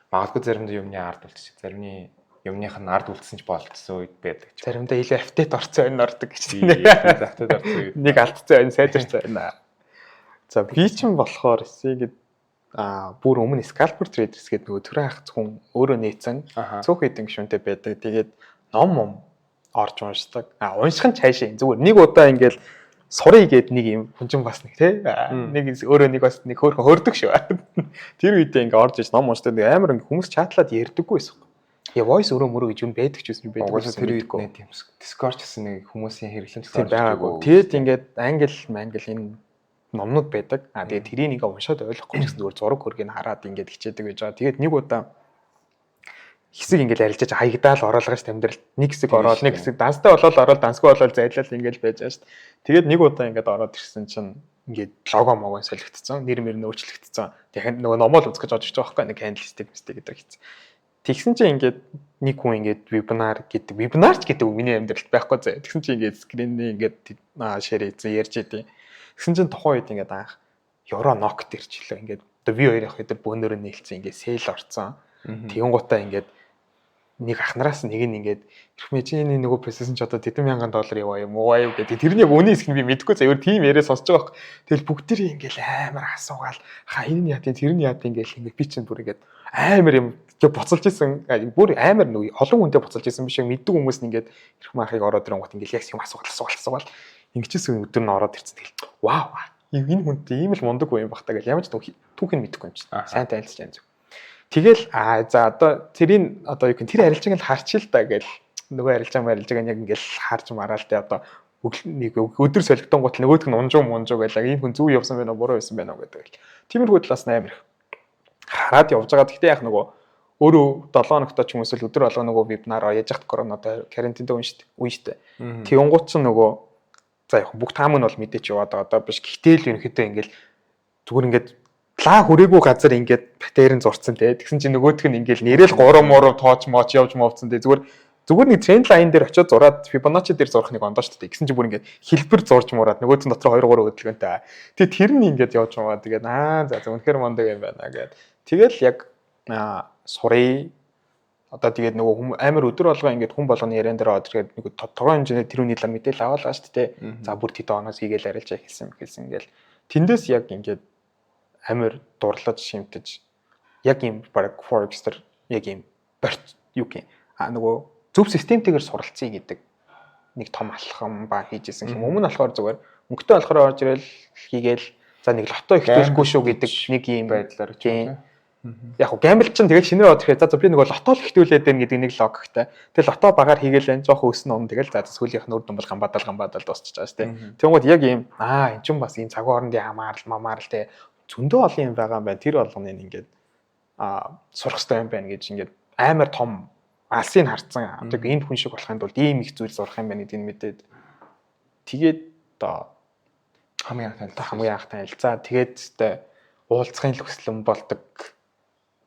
магадгүй заримдаа юмны ард үлдчих. Заримны юмных нь ард үлдсэн ч болцсон үед байдаг ч. Заримдаа илүү update орцсон энэ ордог гэж, тийм. Update орцсон үед. Нэг алдсан энэ сайжирсан байна. За, би ч юм болохоор эсэгээд бүр өмнө Scalper Traders гэдэг нөгөө төрийн ах зөвхөн өөрөө нээсэн цөөх хэдэн гишүүнтэй байдаг. Тэгээд ном ном орж уншдаг. Унших нь цаашаа зүгээр нэг удаа ингээл сурыг гээд нэг юм хүнжин бас нэг, тий, нэг өөрөө нэг бас нэг хөөрхөн хөрдөг шүү. Тэр үедээ ингээ орж иж ном уншдаг. Нэг амар ингээ хүмүүс чатлаад ярьдаггүй байсан. Я voice өрөө мөрөө гэж юм байдаг ч байсан, байдаг. Угаасаа тэр үед нэг тийм Discord гэсэн нэг хүмүүсийн хэрэглэмж Тийм байгаагүй. Тэгэд ингээд англи мангли энэ номнууд байдаг. Тэгээд тэрийг ингээ уншаад ойлгохгүй ч гэсэн зүгээр зураг хөргийг хараад ингээд хичээдэг байж байгаа. Тэгээд нэг удаа хэсэг ингээд арилжаж хаягдаал ороолгоо ш амьдралд нэг хэсэг ороод, нэг хэсэг данстай болоод ороод, дансгүй болоод зайлал ингээд байж байгаа ш. Тэгээд нэг удаа ингээд ороод ирсэн чинь ингээд лого могон солигдсон, нэр мэр нь өөрчлөгдсөн. Тэгэхээр нөгөө номоо л үзэх гэж орж иж байгаа байхгүй, нэг candlestick mystic гэдэг хийсэн. Тэгсэн чинь ингээд нэг хүн ингээд webinar гэдэг, webinar ч гэдэг үг миний амьдралд байхгүй заа. Тэгсэн чинь ингээд screen ний ингээд share хийсэн, ярьж идэв. Тэгсэн чинь тухайн үед ингээд анх Euro NOK дээр ч лээ ингээд одоо би хоёр явах дээр бөөнөрөө нээлцсэн, ингээд sell орцсон. Тэгэн гутаа ингээд Нэг ахнараас нэг нь ингээд эрхмээ чи энэ нөгөө процесс нь ч одоо тэдэн мянган доллар яваа юм уу юу гэдэг. Тэрний яг үнийн хэсэг нь би мэдэхгүй заяа тийм яриа сонсож байгаа байхгүй. Тэгэл бүгдээрээ ингээд амар асуугаал ха энэ нь яа тийм тэр нь яа тийм гэл ингээд би чинь бүр ингээд амар юм тэг буцалж исэн бүр амар нөгөө олон хүнтэй буцалж исэн биш мэддэг хүмүүс нь ингээд эрхмээ ахыг ороод ирэнгүүт ингээд яг юм асуугаал асуугаал асуугаал ингэжсэн өдөр нь ороод ирсэн тэгэл вау энэ хүнтэй ийм л мундаг юм бах та гэл ямар ч түүх нь мэдэхгүй юм чинь сайн танилцж байгаа юм зүг. Тэгэл аа за одоо тэрийг одоо юу гэх тэр арилжааг л харчих л да гэл нөгөө арилжаа марилжааг нь яг ингээл харж мараал те одоо нэг өдөр солигдсон гут нөгөөх нь унжуу мунжуу гээл ийм хүн зөв явсан байна уу буруу явсан байна уу гэдэг л. Тиймэрхүү талаас нь амар их хараад явж байгаа. Гэхдээ яг нөгөө өөрөө 7 хоногтой ч юм эсвэл өдөр болго нөгөө вебинар яаж яхад коронатай карантинтай үн шүү дээ. Үн шүү дээ. Тэгэнгუთ чинь нөгөө за яг бүх таам нь бол мэдээч яваад байгаа даа биш. Гэхдээ л ерөнхийдөө ингээл зүгээр ингээд лаа хүрээгүй газар ингээд паттерн зурцсан те. Тэгсэн чинь нөгөөх нь ингээд нэрэл 3 муруу тооч моч явж мовцсон те. Зүгээр зүгээр нэг тренд лайн дээр очиод зураад Fibonacci дээр зурх нэг ондоо шүү дээ. Тэгсэн чинь бүр ингээд хэлбэр зурж мураад нөгөөт нь дотор 2 3 хөдөлгөөнтэй. Тэгээ тэр нь ингээд явж байгаа. Тэгээд аа за за үнэхээр мундаг юм байна гэд. Тэгэл яг сурыг одоо тэгээд нөгөө хүм амар өдөр болгоо ингээд хүн болгоны яриан дээр ороод ирэхэд нэг тодорхой хэмжээний тэр үний талаар мэдээлэл аваалаа шүү дээ. За бүр тэд оноос хийгээл арилжаа хэлсэн хэлсэн ингээл тэндээс яг ингээд амар дурлаж шимтэж яг юм баг forex төр яг юм борт юу гэх а нөгөө зөв системтэйгээр суралцъя гэдэг нэг том алхам ба хийжсэн юм. Өмнө нь болохоор зүгээр мөнгөтэй болохоор орж ирэл хийгээл за нэг лото ихтүүлэхгүй шүү гэдэг нэг юм байдлаар ч юм. Яг гоо гамбл чинь тэгэл шинээр орж ирэхэд за би нөгөө лото л ихтүүлээд байна гэдэг нэг логиктай. Тэгэл лото багаар хийгээл байна. Жохон өснө ун тэгэл за сүүлийнх нь үр дүн бол гамбаадал гамбаадал дуусчих жаа шүү дээ. Тэнгууд яг юм аа эн чинь бас ийм цагаан орондын хамаарал мамаарал те зөндөө олон юм байгаа юм байна. Тэр болгоныг ингээд сурах хэрэгтэй юм байна гэж ингээд амар том алсыг харцсан. Одоо энэ хүн шиг болохын тулд ийм их зүйл сурах юм байна гэдгийг мэдээд тэгээд одоо хамгийн анх танилцсан. Хамгийн анх танилцаа. Тэгээд өстой уулзахын л хүслэн болдог.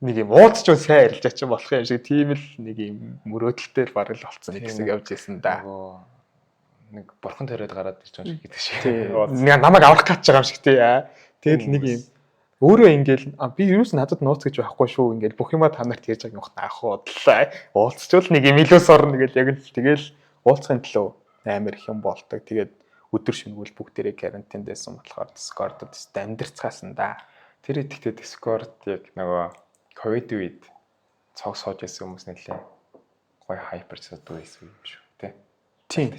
Нэг юм уулзч уу сайн арилжаа чинь болох юм шиг тийм л нэг юм мөрөөдөлтэй л бараг л болцсон нэг хэсэг явж исэн да. Нэг бурхан тариад гараад ирж байгаа юм шиг гэдэг шиг. Намайг аврах гэж байгаа юм шиг тий. Тэгэл нэг юм өөрөө ингээл би юус надад нууц гэж байхгүй шүү ингээл бүх юма та нарт ярьж байгаа юм хат аах удлаа. Уулзчвал нэг юм илүү сорно гэл яг л тэгэл уулзахын төлөө амар их юм болдог. Тэгээд өдөр шөнөгүй бүгдээрээ карантинд байсан болохоор Discord-д өстө амьдрцгаасан да. Тэр идэхдээ Discord яг нөгөө ковид үед цог сууж исэн хүмүүс нэлээ гоё хайпер чаддаг байсан юм шүү тий. Тийм.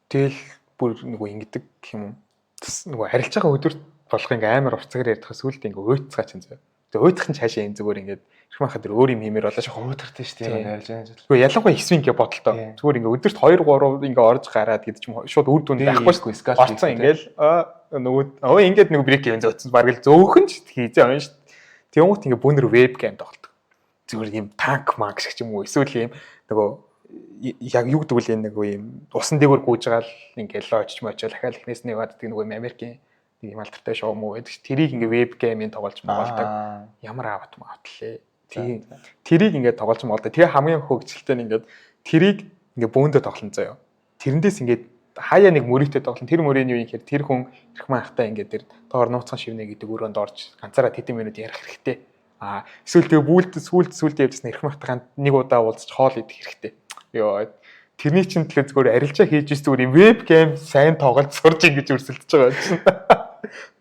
Тэгэл бүр нөгөө ингэдэг юм. Нөгөө арилж байгаа өдөр болох ингээ амар урцгаар ярьдах сүулт ингээ уйцгаа чинь зөө. Тэгээ уйдах нь цаашаа энэ зүгээр ингээд эрх махад тэр өөр юм хиймээр болоо шүү. Уйдгартай шүү дээ арилж байгаа юм. Гэхдээ ялангуяа хэсвэн ингээ бодолтой. Зүгээр ингээ өдөрт 2 3 ингээ орж гараад гэдэг ч юм шууд үр дүн байхгүй шүү. Орцсон ингээл нөгөө өө ингээд нэг брейк юм зөөцсөн бараг л зөөхөн ч хийзээ юм шүү. Тэнгуут ингээ бүүнэр веб гейм тоглолдог. Зүгээр юм танк манк шиг ч юм уу эсвэл юм нөгөө яг юу гэдэг вэ нэг юм усан дээгүүр гүйж байгаа л ингээл очиж мочоо дахиад эхнээс нь яваад гэдэг нөгөө юм Америкийн нэг юм алдартай шоу муу байдаг. Тэрийг ингээ веб геймийн тоглож моголдог. Ямар аавт маавтлээ. Тийм. Тэрийг ингээ тоглож моголдог. Тэгээ хамгийн хөгжилтэй нь ингээд тэрийг ингээ бөөндө тоглоно заяа. Тэрэндээс ингээд хаяа нэг мөрийтэй тоглоно. Тэр мөрийн юу юм гэхээр тэр хүн эрх махтай ингээд тэр доор нууцхан шивнэ гэдэг өрөөнд орж ганцаараа тэдэн минут ярих хэрэгтэй. Аа эсвэл тэгээ бүүлд сүулт сүулт явжсэн эрх махтай нэг удаа уулзч хоол идэх хэрэгтэй. Йоо тэрний чинь төлөө зүгээр арилжаа хийж ис зүгээр юм веб гейм сайн тоглож сурч ингэж өрсөлдөж байгаа юм чинь.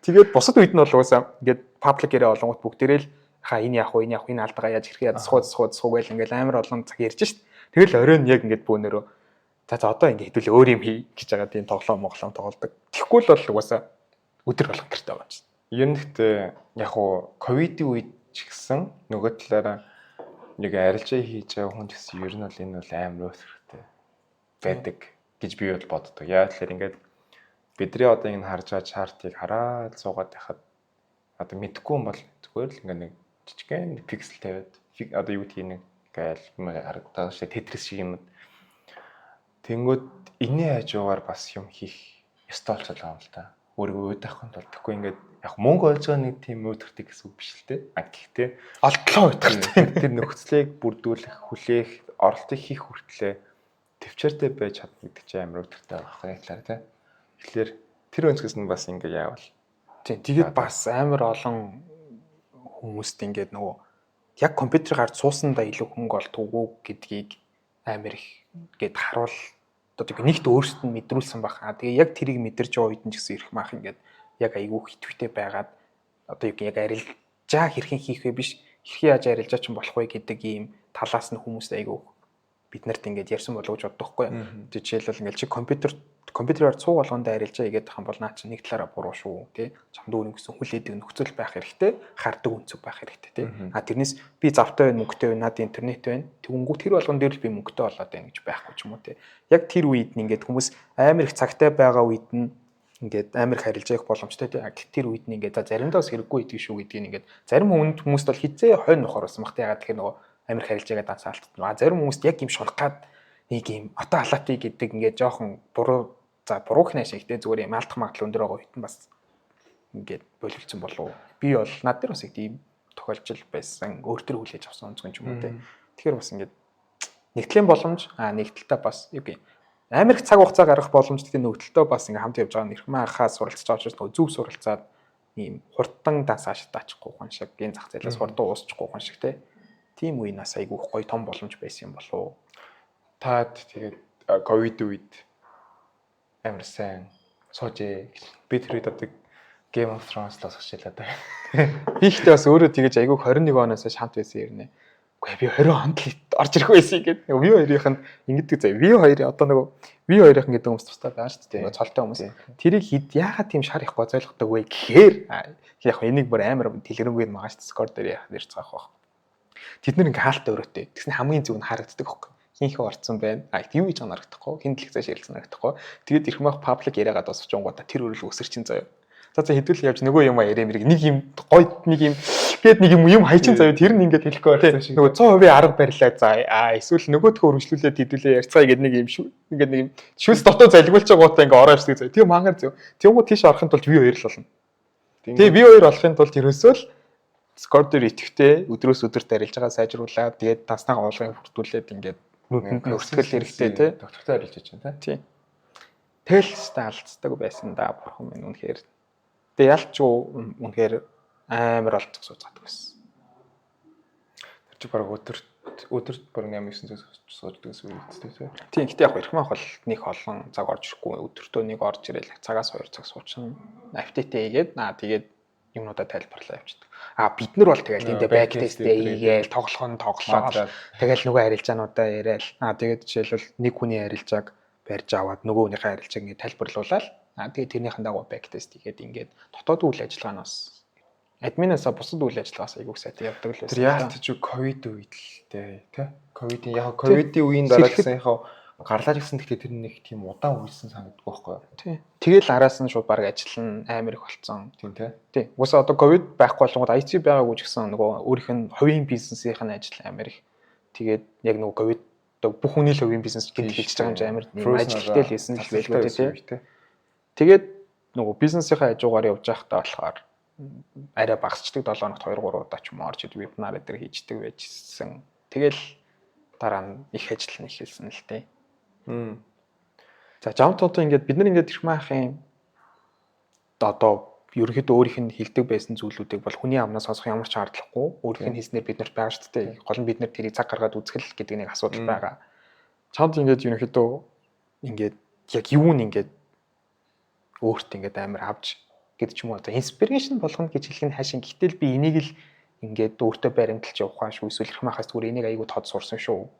Тэгээд бусад үед нь бол угаасаа ингээд паблик яриа олонгот бүгдээрээ л хаа энэ яах вэ энэ яах вэ энэ алдагаа яаж хэрэг ядсах уу засах уу гэл ингээд амар олон цаг ярьж шít. Тэгэл оройн яг ингээд бөөнөрөө за за одоо ингээд хэдүүлээ өөр юм хий гэж байгаа тийм тоглоом моглоом тоглодог. Тэгэхгүй л бол угаасаа өдөр болгон гэрте байгаа юм чинь. Ер нь гэхдээ яг уу ковидын үед ч гэсэн нөгөө талаараа нэг арилжаа хийж байгаа хүн ч гэсэн ер нь бол энэ бол амар өсвөртэй байдаг гэж би бол боддог. Яг тэгэхээр ингээд бидний одоо энэ харж байгаа чартыг хараад суугаад байхад одоо мэдхгүй юм бол зүгээр л ингээд нэг жижигхэн пиксел тавиад одоо юу гэдгийг нэг гайл харагдаад шүү Тетрис шиг юм. Тэнгүүд энэний хажуугаар бас юм хийх ёстой болчихлоо байгаа юм л та. Өөрийгөө уйдахын тулд тэгэхгүй ингээд яг мөнгө олж байгаа нэг тийм уйдгардаг гэсэн үг биш л те. А гэхдээ олдлоо уйдгардаг. Тэр нөхцөлийг бүрдүүлэх, хүлээх, оролтыг хийх хүртлээр төвчээртэй байж чадна гэдэг чинь амар уйдгартай байгаа байхгүй яг талаар те. Тэгэхээр тэр өнцгөөс нь бас ингээ яавал. Тийм. Тэгээд бас амар олон хүмүүст ингээд нөгөө яг компьютер гарч суусандаа илүү хөнгө олдгоо гэдгийг амар их гээд харуул одоо нэгт өөрсдөд нь мэдрүүлсэн баг. А тэгээ яг тэрийг мэдэрч байгаа үед нь ч гэсэн ирэх мах ингээд яг айгүй хитвэтэй байгаад одоо юу яг арилжаа хэрхэн хийх вэ биш, хэрхэн яаж арилжаа ч болох вэ гэдэг ийм талаас нь хүмүүст айгүй бид нарт ингээд ярьсан болов гэж боддог хгүй. Жишээлбэл ингээд чи компьютероор цуу болгонд арилжаа хийгээд байгаа юм бол наа чи нэг талаараа буруу шүү тий. Чамд өөр ингэсэн хүлээдэг нөхцөл байх хэрэгтэй, хардаг өнцөг байх хэрэгтэй тий. А тэрнээс би завтай байна, мөнгөтэй байна, над интернет байна. Тэгэнгүүт тэр болгон дээр л би мөнгөтэй болоод байна гэж байхгүй ч юм уу тий. Яг тэр үед нь ингээд хүмүүс амар их цагтай байгаа үед нь ингээд амар их арилжаа хийх боломжтой тий. Тэр үед нь ингээд за заримдаа бас хэрэггүй идэг шүү гэдгийг ингээд зарим хүмүүст бол хизээ хойно нухаар болсон бах тий. Ягаад тэгэхээр нөгөө амар их арилжаагаа дансаа алдтана. А зарим хүмүүст яг юм шунах гад нэг юм ото халаатыг гэдэг ингээд жоохон буруу за буруу хнаа шиг те зүгээр юм алдах магадлал өндөр байгаа үед нь бас ингээд боловцсон болов. Би бол над дээр бас их тийм тохиолдол байсан. Өөр төр хүлээж авсан онцгой юм уу те. Тэгэхээр бас ингээд нэг талын боломж нэг талдаа бас юу гэх амар их цаг хугацаа гаргах боломж гэдэг нөгөө талдаа бас ингээд хамт явж байгаа нэрх махаа суралцж байгаа учраас нөгөө зөв суралцаад ийм хурдан дансааш даачихгүй хүн шиг энэ зах зээлээс хурдан уусчихгүй хүн шиг те. Тийм үе нас айгүй гоё том боломж байсан юм болов. Таад тэгээд ковид үед амар сайн суужээ. Би тэр үед одоо Game of Thrones л сонсож байлаа да. Би ихтэй бас өөрөө тэгэж айгүй 21 оноос шант байсан юм нэ. Үгүй би 20 онд л орж ирэх байсан гэдэг. V 2-ийнх нь ингэдэг заяа. V 2 одоо нөгөө V 2-ийнх гэдэг хүмүүс тусдаа байгаа шүү дээ. Цолтой хүмүүс. Тэрийг хэд яагаад тийм шар их гоцойлгодог вэ гэхээр яг энийг бүр амар дэлгэрэнгүй байгаа шүү дээ. Discord дээр яах нэрцгаах байх. Тэд нэр ингээ хаалт өрөөтэй. Тэгсэн хамгийн зөв нь харагддаг байхгүй. Хинхээ орцсон байна. А юу хийж байгаа харагдахгүй. Хин дэлгэцээ ширэлсэн харагдахгүй. Тэгээд ирэх мах паблик яриагаад босчонгуудаа тэр өрөөл өсөрчин заяа. За за хэдүүл явж нөгөө юм яриа мэрэг нэг юм гой нэг юм гээд нэг юм юм хайчин заяа тэр нь ингээд хэлэхгүй болсон шиг. Нөгөө 100% арга барилаа за а эсвэл нөгөөдхөө өргөжлүүлээд хэдүүлээ ярьцгаая гээд нэг юм шүү. Ингээд нэг юм шүүс дотоо залгиулж байгаатай ингээд ороо явсдаг заяа. Тийм мангар зөө. Тэнгүү тийш орохын тулд V2 л болно. Тэгээ V2 болохын тулд ерөөсөө л Discord дээр итгэвтэй өдрөөс өдөрт арилж байгаа сайжруулаад тэгээд таснаа уулгын бүртгүүлээд ингээд нүдэнд нь өртгөл хэрэгтэй тий. Доктортой арилж чинь тий. Тэгэл өстой алдцдаг байсан да бурхан минь үнэхээр. Тэгээ ялч үнэхээр амар олцох сууцгадаг байсан. Тэр чи баг өдөрт баг 8 9 цаг сууждаг гэсэн үг үү тий. Тийм гэтээ яг эрх мах бол нэг олон цаг орж ирэхгүй өдөртөө нэг орж ирэл цагаас 2 цаг суучин. Апдейт хийгээд наа тэгээд юмнуудаа тайлбарлаа явчихдаг. А бид нар бол тэгэл тэндээ back test хийгээл тоглох нь тоглоод тэгэл нөгөө арилжаануудаа яриад а тэгээд жишээлбэл нэг хүний арилжааг барьж аваад нөгөө хүнийхээ арилжааг ингээд тайлбарлуулаад а тэгээд тэрнийхэн дагуу back test хийгээд ингээд дотоод үйл ажиллагаа нь бас админаасаа бусад үйл ажиллагаас айгүйх сайтай явдаг л байсан. Тэр яалт ч ковид үед л дээ тий. Ковидын яг ковидын үеийн дараа гэсэн яг гарлаа гэсэн гэхдээ тэр нэг тийм удаан үйлсэн санагддаг байхгүй юу? Тий. Тэгэл араас нь шууд баг ажил нь амар их болцсон. Тийм тий. Тий. Угаасаа одоо ковид байхгүй болонгод IT байгаагүй ч гэсэн нөгөө өөрийнх нь хувийн бизнесийнх нь ажил амар их. Тэгээд яг нөгөө ковид одоо бүх хүний л хувийн бизнес гэнт хэлж байгаа юм чи амар ажилттай л хийсэн л байлгүй тий. Тэгээд нөгөө бизнесийнхээ хажуугаар явж байхдаа болохоор арай багасчдаг 7 хоногт 2 3 удаа ч юм уу орж ид вебинар дээр хийждэг байжсэн. Тэгэл дараа нь их ажил нь эхэлсэн л тий. За жамтуудаа ингээд бид нар ингээд ирэх маахын одоо ерөнхийдөө өөрийнх нь хилдэг байсан зүйлүүдийг бол хүний амнаас сонсох ямар ч шаардлагагүй. Өөрийнх нь хийснээр бид нарт байгаа шүү дээ. Гол нь бид нар тэрийг цаг гаргаад үзэх л гэдэг нэг асуудал байгаа. Чамд ингээд ерөнхийдөө ингээд яг юу нь ингээд өөрт ингээд амар авч гэдэг ч юм уу одоо инспирэшн болгоно гэж хэлэх нь хаашин гэтэл би энийг л ингээд өөртөө баримталж явах шүү эсвэл ирэх махаас зүгээр энийг айгүй тод сурсан шүү.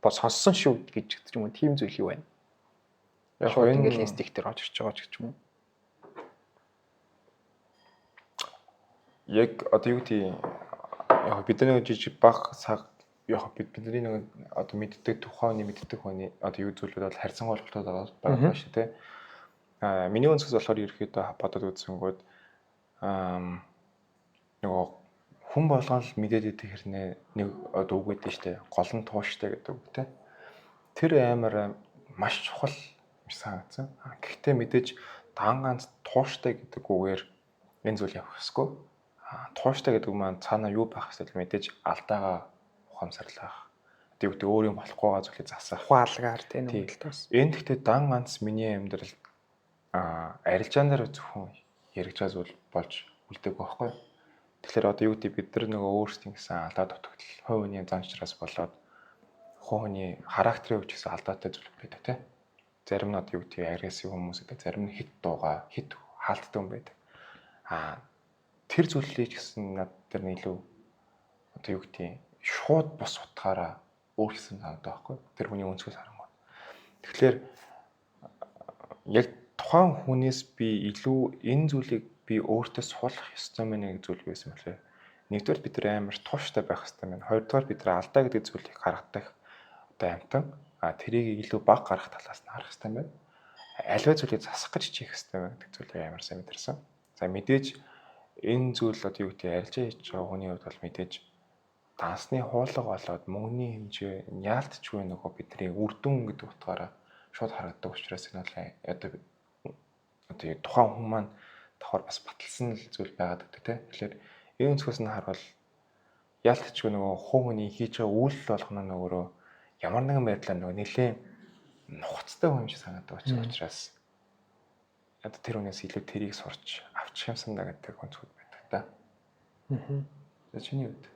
Бо сонссон шүү гэж гэдэг юм уу тийм зүйл юу байна? Яг Шууд энэ ингээл инстинктээр орж ирж байгаа ч гэж юм уу? Яг одоо юу гэдэг яг бидний нэг жижиг баг цаг яг бидний нэг одоо мэддэг тухайн хүний мэддэг хүний одоо юу зүйлүүд бол харьцангуй ойлголтууд байгаа шүү дээ. Аа миний өнцгөөс болохоор ерөөхдөө бодоод үзсэнгүүд нөгөө хүн болгон л мэдээд идэх хэрнээ нэг одоо үг өгдөө шүү дээ. Гол нь тууштай гэдэг үг те. Тэр амар маш чухал юм санагдсан. Гэхдээ мэдээж дан ганц тууштай гэдэг үгээр энэ зүйл явах ёсгүй. Тууштай гэдэг маань цаанаа юу байх ёстой мэдээж алдаагаа ухамсарлах. Тэг үү өөр юм болохгүй байгаа зүйлийг засах. Ухаалгаар тийм нэг л бас. Энэ гэхдээ дан ганц миний амьдрал арилжаан дээр зөвхөн яригч байгаа зүйл болж үлдээгүй байхгүй юу? Тэгэхээр одоо юу гэдэг бид нар нөгөө өөрсдийн гэсэн алдаа дутагдал, хувь хүний зан чанраас болоод Тухайн хүний характерын хувьд ч гэсэн алдаатай зүйл байдаг тий. Зарим нь одоо юу гэдгийг aggressive хүмүүс гэдэг, зарим нь хэт дуугаа, хэт хаалттай хүн байдаг. Тэр зүйлийг ч гэсэн над дээр нь илүү одоо юу гэдгийг шууд бус утгаараа өөрчлөсөн санагдаад байхгүй. Тэр хүний өнцгөөс харангуут. Тэгэхээр яг тухайн хүнээс би илүү энэ зүйлийг би өөртөө суулгах ёстой мэн нэг зүйл байсан мөлий. Нэгдүгээр, бид нар амар тууштай байх ёстой мэн. Хоёрдугаар, бид нар алдаа гэдэг зүйлийг гаргадаг одоо амтан тэрийг илүү бага гаргах талаас нь харах ёстой байна. Аливаа зүйлийг засах гэж хичээх ёстой байна гэдэг зүйлийг амар сайн мэдэрсэн. За, мэдээж энэ зүйл одоо юу гэдэг арилжаа хийж байгаа хүний хувьд бол мэдээж дансны хуулга болоод мөнгөний хэмжээ яалтчгүй нөгөө бидний үр дүн гэдэг утгаараа шууд харагддаг учраас энэ бол одоо тухайн хүн маань давхар бас баталсан л зүйл байгаад байдаг тийм. Тэгэхээр энэ өнцгөөс нь харвал яалтчгүй нөгөө хувь хүний хийж байгаа үйлдэл болгоно нь өөрөө ямар нэгэн байдлаар нөгөө нэлээд нухацтай хүн юм шиг санагддаг учраас одоо тэр хүнээс илүү тэрийг сурч авчих юмсан да гэдэг өнцгүүд байдаг та. За, чиний хувьд?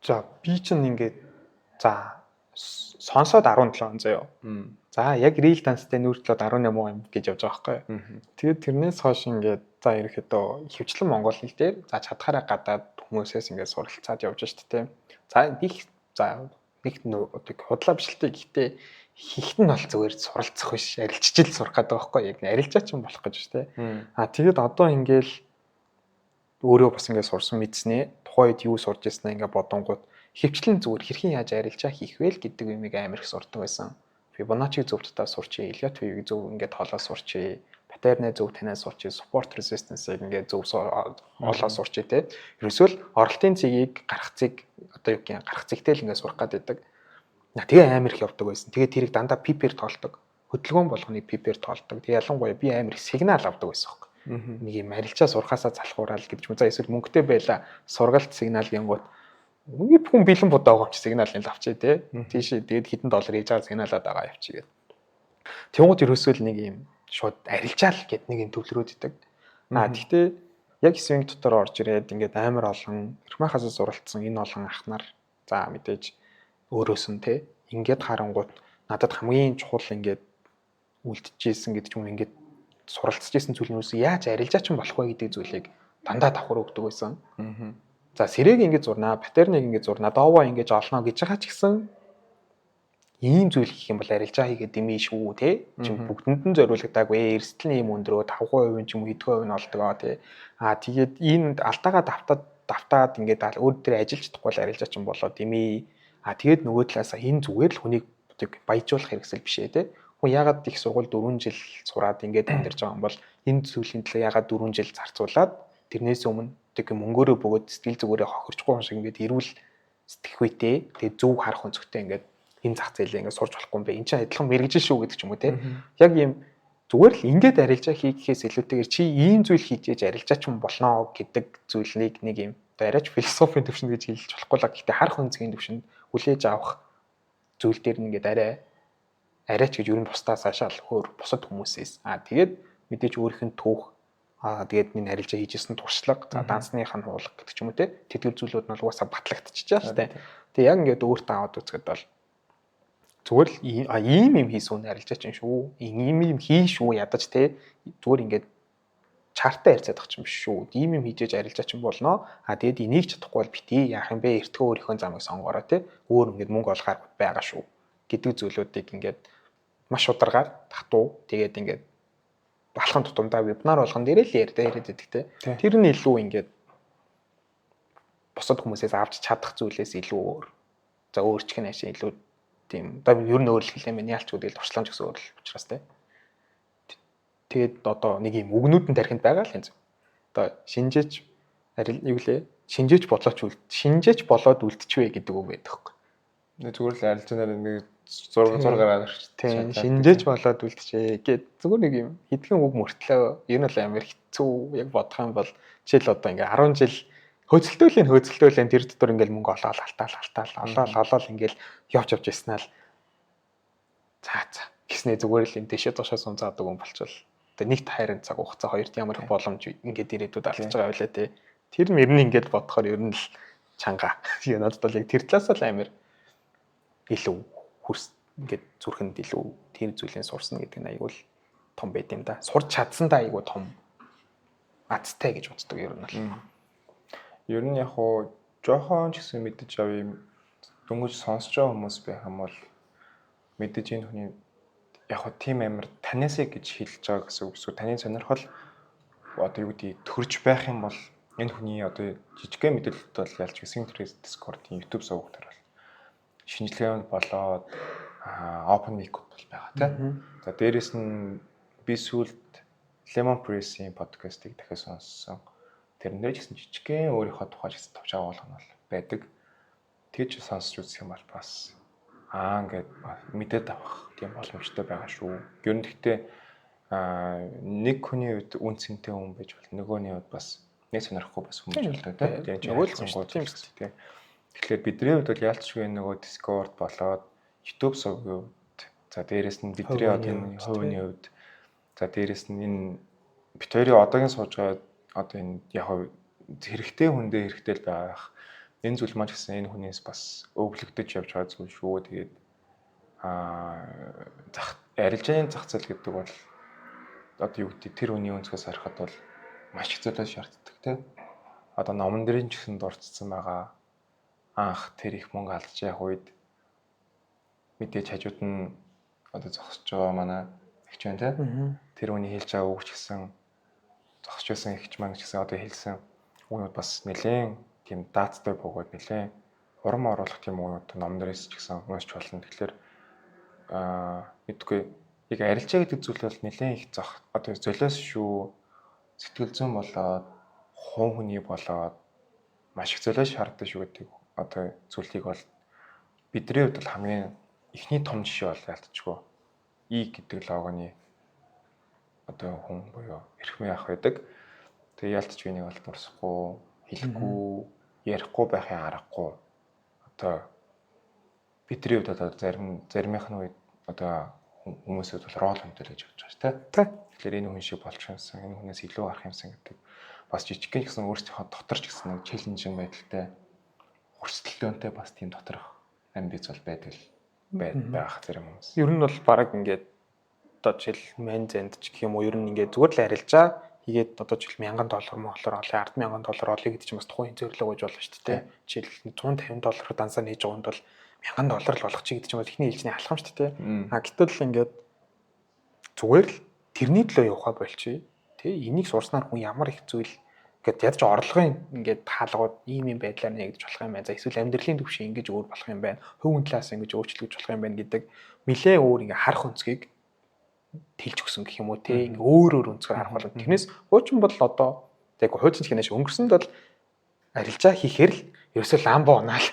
За, би чинь ингээд за сонсоод 17 он заяо. За, яг real данстай нүүртлээд 18 он гэж явж байгаа байхгүй. Тэгээд тэрнээс хойш ингээд за ерөөхдөө хөвчлэн монгол хэл дээр за чадхаараа гадаад хүмүүсээс ингээд суралцаад явж штэ тэ. За, нэг за нэг худлаа биш л дээ. Гэхдээ хийхэд нь бол зүгээр суралцах биш, арилжиж л сурах гэдэг байхгүй, яг арилжаа ч юм болох гэж штэ. А тэгээд одоо ингээл өөрөө бас ингээд сурсан мэдснээ тухайн үед юу сурж ирснээ ингээд бодонгууд хөвчлэн зүгээр хэрхэн яаж арилжаа хийх вэ л гэдэг юмыг амар их сурдаг байсан. Fibonacci зөв татаа сурчээ, Elliott Wave-ийг зөв ингээд тоолоо сурчээ, pattern-ээ зөв танаа сурчээ, support resistance-ыг ингээд зөв олоо сурчээ те. Ерөөсөө л оролтын цэгийг гарах цэг одоо юу гэх юм гарах цэгтэй л ингээд сурах гээд байдаг. Тэгээ амар их явдаг байсан. Тэгээ тэрийг дандаа pip-ээр тоолдог. Хөдөлгөөн болгоныг pip-ээр тоолдог. Тэгээ ялангуяа би амар их сигнал авдаг байсан хөөе. Нэг юм арилжаа сурхаасаа залхуурал гэж юм. За, эсвэл мөнгөтэй байла сургалт сигнал гингууд хүн бэлэн будаа байгаа юм чи сигналын л авчи те. Тийш тэгээд хэдэн доллар хийж байгаа сигналаад байгаа явчих гээд. Тэнгууд ерөөсөө л нэг юм шууд арилжаал гэд нэг юм төвлөрөөд идэг. А тэгтээ яг swing дотор орж ирээд ингээд амар олон эрхмахаас суралцсан энэ олон ах нар, за мэдээж өөрөөс нь те, ингээд харангуут надад хамгийн чухал ингээд үлдчихсэн гэдэг ч юм, ингээд суралцж исэн зүйл нь яаж арилжаа ч болох вэ гэдэг зүйлийг дандаа давхар өгдөг байсан. За, сэрээг ингэж зурнаа, pattern-ыг ингэж зурнаа, доовоо ингэж олно гэж байгаа ч гэсэн ийм зүйл хийх юм бол арилжаа хийгээд дэмий шүү те. Чим бүгдэнд нь зориулагдаагүй, эрсдэл нь ийм өндрөө 5% ч юм уу хэдхэн хувь нь олдгоо те. Аа тэгээд энэ алдаагаа давтаад давтаад ингээд өөр дээр ажиллаж чадахгүй бол арилжаа ч юм болоо дэмий. Аа тэгээд нөгөө талаасаа энэ зүгээр л хүнийг баяжуулах хэрэгсэл биш ээ те. Хүн ягаад их сургууль 4 жил сураад ингээд амьдарч байгаа юм бол энэ зүйлийн төлөө ягаад 4 жил зарцуулаад тэрнээс өмнө тэг мөнгөөрөө бөгөөд сэтгэл зүгээрээ хохирчгүй юм шиг ингээд эрүүл сэтгэхүйтэй, тэгээд зөв харах өнцгтэй ингээд энэ зах зээлээ ингээд сурч болохгүй юм бэ. Энд чинь адилхан мэргэжил шүү гэдэг ч юм уу те. Яг ийм зүгээр л ингээд арилжаа хийхээс илүүтэйгээр чи ийм зүйл хийж ээж арилжаа ч юм болно гэдэг зүйлийг нэг юм одоо арайч философийн төвшөнд гэж хэлж болохгүй л, гэхдээ харах өнцгийн төвшөнд хүлээж авах зүйл дээр нь ингээд арай арайч гэж ер нь бусдаас цаашаа л өөр бусад хүмүүсээс тэгээд мэдээж өөрийнх нь түүх, тэгээд минь арилжаа хийжсэн туршлага, за дансных нь хуулга гэдэг ч юм уу те, тэдгэр зүйлүүд нь бол угаасаа батлагдчихжээ л те. Тэгээ яг ингээд өөртөө аваад үзэхэд бол зүгээр л ийм юм хийсэн үн арилжаа чинь шүү. Ийм юм хийн шүү ядаж те. Зүгээр ингээд chart-тай харьцаад байгаа юм биш шүү. Ийм юм хийжээж арилжаа чинь болно. А тэгээд энийг чадахгүй бол бити яах юм бэ? Эртгөө өөрийнхөө замыг сонгоорой те. Өөр ингээд мөнгө олох аргууд байгаа шүү гэдэг зүйлүүдийг ингээд маш шударгаар татуу тэгээд ингээд алхам тутамдаа вебинар болгон дээрээ л яриад яриад байдаг те. Тэр нь илүү ингээд бусад хүмүүсээс авч чадах зүйлээс илүү өөр. За, өөр ч гэнэ илүү тийм одоо ер нь өөр л хэлээ мэн яалч үгүй туршлага ч гэсэн өөр л учраас те. Тэгээд одоо нэг юм үгнүүд нь тархинд байгаа л юм зү. Одоо шинжээч юу лээ? Шинжээч болооч үлд шинжээч болоод үлдчихвэ гэдэг үг байдаг хгүй. Зүгээр л арилжаанаар нэг зураг зураг гаргаад ирчих. Тийм, шинжээч болоод үлдчихэ гэд зүгээр нэг юм хэдхэн үг мөртлөө ер нь бол амар хэцүү. Яг бодох юм бол жишээл одоо ингээ 10 жил хөөцөлтөөлэн хөөцөлтөөлэн тэр дотор ингээл мөнгө олоол алтаал алтаал олоол олоол ингээл явж явж яснаа л за за гиснээ зүгээр л юм дэшээ доошоо сунцаадаг юм болчвол одоо нэгт хайрын цаг хугацаа, хоёрт ямар их боломж ингээд ирээдүйд алдчихж байгаа байлаа те. Тэр мөрний ингээд бодохоор ер нь л чанга. Надад бол яг тэр талаас л амар илүү хөрс ингээд зүрхэнд илүү тэр зүйлийн сурсан гэдэг нь айгүй л том байд юм да. Сурч чадсандаа айгүй том азтай гэж боддог ер нь бол. Ер нь яг уу жоохон ч гэсэн мэдэж авъя, дөнгөж сонсож байгаа хүмүүс байх юм бол мэдээж энэ хүний яг хуу тийм амар таниасаа гэж хэлж байгаа гэсэн үг эсвэл таны сонирхол одоо юу гэдгийг төрж байх юм бол энэ хүний одоо жижигхэн мэдээлэлд бол ялч гэсэн тэр Discord-ын YouTube суваг дээр бол шинжилгээнд болоод open mic бол байгаа тийм. За, дээрэс нь би сүүлд Lemon Press-ийн подкастыг дахиад сонссон. Тэрэн дээр ч гэсэн жижигхэн өөрийнхөө тухай ч гэсэн товч агуулга нь бол байдаг. Тэгж сонсч үзэх юм бол бас ингээд мэдээд авах тийм боломжтой байгаа шүү. Ер нь гэхдээ нэг хүний хувьд үн цэнтэй хүн байж бол нөгөөний хувьд бас нэг сонирхгүй бас хүн байж болдог тийм. Нөгөө л тийм тийм. Тэгэхээр бидний хувьд бол яалтчгүй нөгөө Discord болоод YouTube сувгийн хувьд, за дээрэс нь бидний одоо энэ хувийн хувьд, за дээрэс нь энэ бит хоёрын одоогийн сууж байгаа одоо энэ яг хэрэгтэй хүндээ хэрэгтэй л байх. Энэ зүйл маань ч гэсэн энэ хүнээс бас өвлөгдөж явж байгаа зүйл шүү. Тэгээд зах арилжааны зах зээл гэдэг бол одоо юу гэдэг тэр хүний өнцгөөс харахад бол маш их зүйлээ шаарддаг тийм. Одоо номон дэрийн ч гэсэн дурдсан байгаа. Анх тэр их мөнгө алдчих үед мэдээж хажууд нь одоо зогсож байгаа манай эгч байна тийм. Тэр хүний хэлж байгаа үг ч гэсэн, зогсож байсан эгч маань ч гэсэн одоо хэлсэн үгнүүд бас нэлээд тийм даацтай бөгөөд нэлээд урам оруулах тийм үгнүүд номон дээрээс ч гэсэн уншиж болно. Тэгэхээр мэдгүй яг арилжаа гэдэг зүйл бол нэлээд их зох одоо золиос шүү, сэтгэл зүйн болоод хувь хүний болоод маш их золиос шаарддаг шүү гэдэг одоо зүйлийг бол бидний хувьд бол хамгийн эхний том жишээ бол ялтчгүй И гэдэг логоны одоо хүн буюу эрхмээ ах байдаг. Тэгээ ялтч би нэг бол дурсахгүй, хэлэхгүй, ярихгүй байхын аргагүй. Одоо бидний хувьд одоо заримынх нь үед одоо хүмүүсүүд бол рол модель гэж бодож байгаа шүү дээ. Тэгэхээр энэ хүн шиг болчих юмсан, энэ хүнээс илүү гарах юмсан гэдэг бас жижигхэн гэсэн өөрсдийнхөө дотор ч гэсэн нэг челленжинг байдалтай, өрсөлдөөнтэй бас тийм доторх амбиц бол байдаг байх зарим хүмүүс. Ер нь бол баг ингээд одоо жишээл ман зэнд ч гэх юм уу, ер нь ингээд зүгээр л арилжаа хийгээд одоо жишээл 1000 доллар молоор олё, 100000 доллар олё гэдэг чинь бас тухайн зорилго гэж болно шүү дээ. Жишээл 150 доллар дансаа нээж байгаа хүнд бол 1000 доллар л болох чи гэдэг чинь бол эхний ээлжний алхам шүү дээ. А гэтэл ингээд зүгээр л тэрний төлөө явахаа болчих. Тэ энийг сурснаар хүн ямар их зүйл ингээд ядч орлогын ингээд хаалгууд ийм юм байдлаар нэгдэж болох юм байна. За эсвэл амьдралын түвшин ингэж өөр болох юм байна. Хувь хүн талаас ингэж өөрчлөгдөж болох юм байна гэдэг нэлээ өөр ингээ харах өнцгийг тэлж өгсөн гэх юм уу те, ингээ өөр өөр өнцгөр харах болно. Тэрнээс хуучин бол одоо яг хуучин ч гэнэш өнгөрсөнд бол арилжаа хийхээр л ерөөсөө ламбо унаал.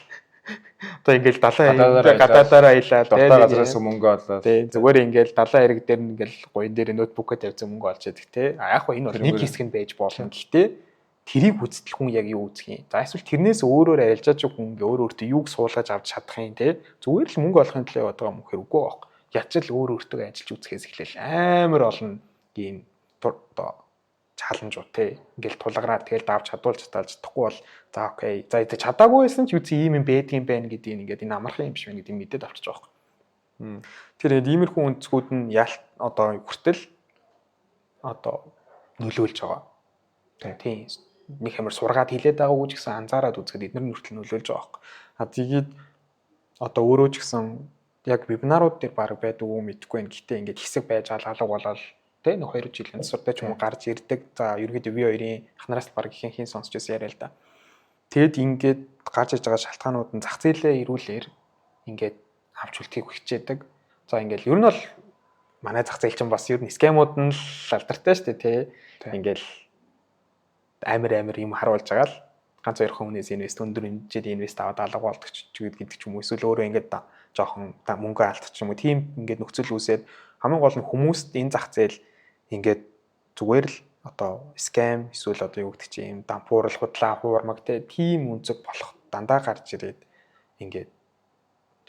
Одоо ингээл далайн гадаадаар аялаа те, дуртай газараас мөнгө олоод те, зүгээр ингээл далайн эрэг дээр ингээл гуйн дээр ноутбукаа тавьсан мөнгө олж яадаг те. А яг хөө энэ бол нэг хэсэг нь байж болно. Гэхдээ тэрийг үзтэл хүн яг юу үзэх юм. За эсвэл тэрнээс өөрөөр арилжаач хүн ингээ өөр өөртөө юуг суулгаж авч чадах юм те. Зүгээр л мөнгө олохын төлөө яваад байгаа юм гэхээр үгүй байхгүй. Ячил өөр өөртөө ажиллаж үзэхээс эхлээл амар олон ийм одоо чаленжууд те. Ингээл тулгараад тэгэл давж чадвал чадаал, чадахгүй бол за окей. За чадаагүй байсан ч үзье, ийм юм байдгийн байх гэдгийг ингээд энэ амархан юм биш байна гэдгийг мэдээд авчиж байгаа байхгүй. Тэр ингээд иймэрхүү өнцгүүд нь ял одоо хүртэл одоо нөлөөлж байгаа. Тийм нэг амар сургаад хилээд байгаа үг ч гэсэн анзаараад үзэхэд эдгээр нь хүртэл нөлөөлж байгаа байхгүй. А тэгээд одоо өөрөө ч гэсэн яг вебинарууд дээр баг байдаг уу мэдэхгүй байна. Гэтэ ингээд хэсэг байж алга болол тэ нэг 2 жилийн суртай ч юм уу гарч ирдэг. За ерөнхийдөө ви хоёрын ахнараас л баг ихэнхийн сонсч байсан яриа л да. Тэгэд ингээд гарч иж байгаа шалтгаанууд нь зах зээлээ ирүүлэр ингээд авч үлдэхийг хичээдэг. За ингээд ер нь бол манай зах зээл чинь бас ер нь скемууд нь л алдартай шүү дээ тий. Ингээл амар амар юм харуулж байгаа л ганц хоёр хүнээс инвест өндөр хэмжээний инвест аваад алга болдог ч гэдэг ч юм уу, эсвэл өөрөө ингээд жоохон мөнгө алдчих юм уу, тийм ингээд нөхцөл үүсээд хамгийн гол нь хүмүүст энэ зах зээл ингээд зүгээр л одоо скам эсвэл одоо юу гэдэг чинь юм дампуурал, худлаа, хуурмаг тийм үнцэг болох дандаа гарч ирээд ингээд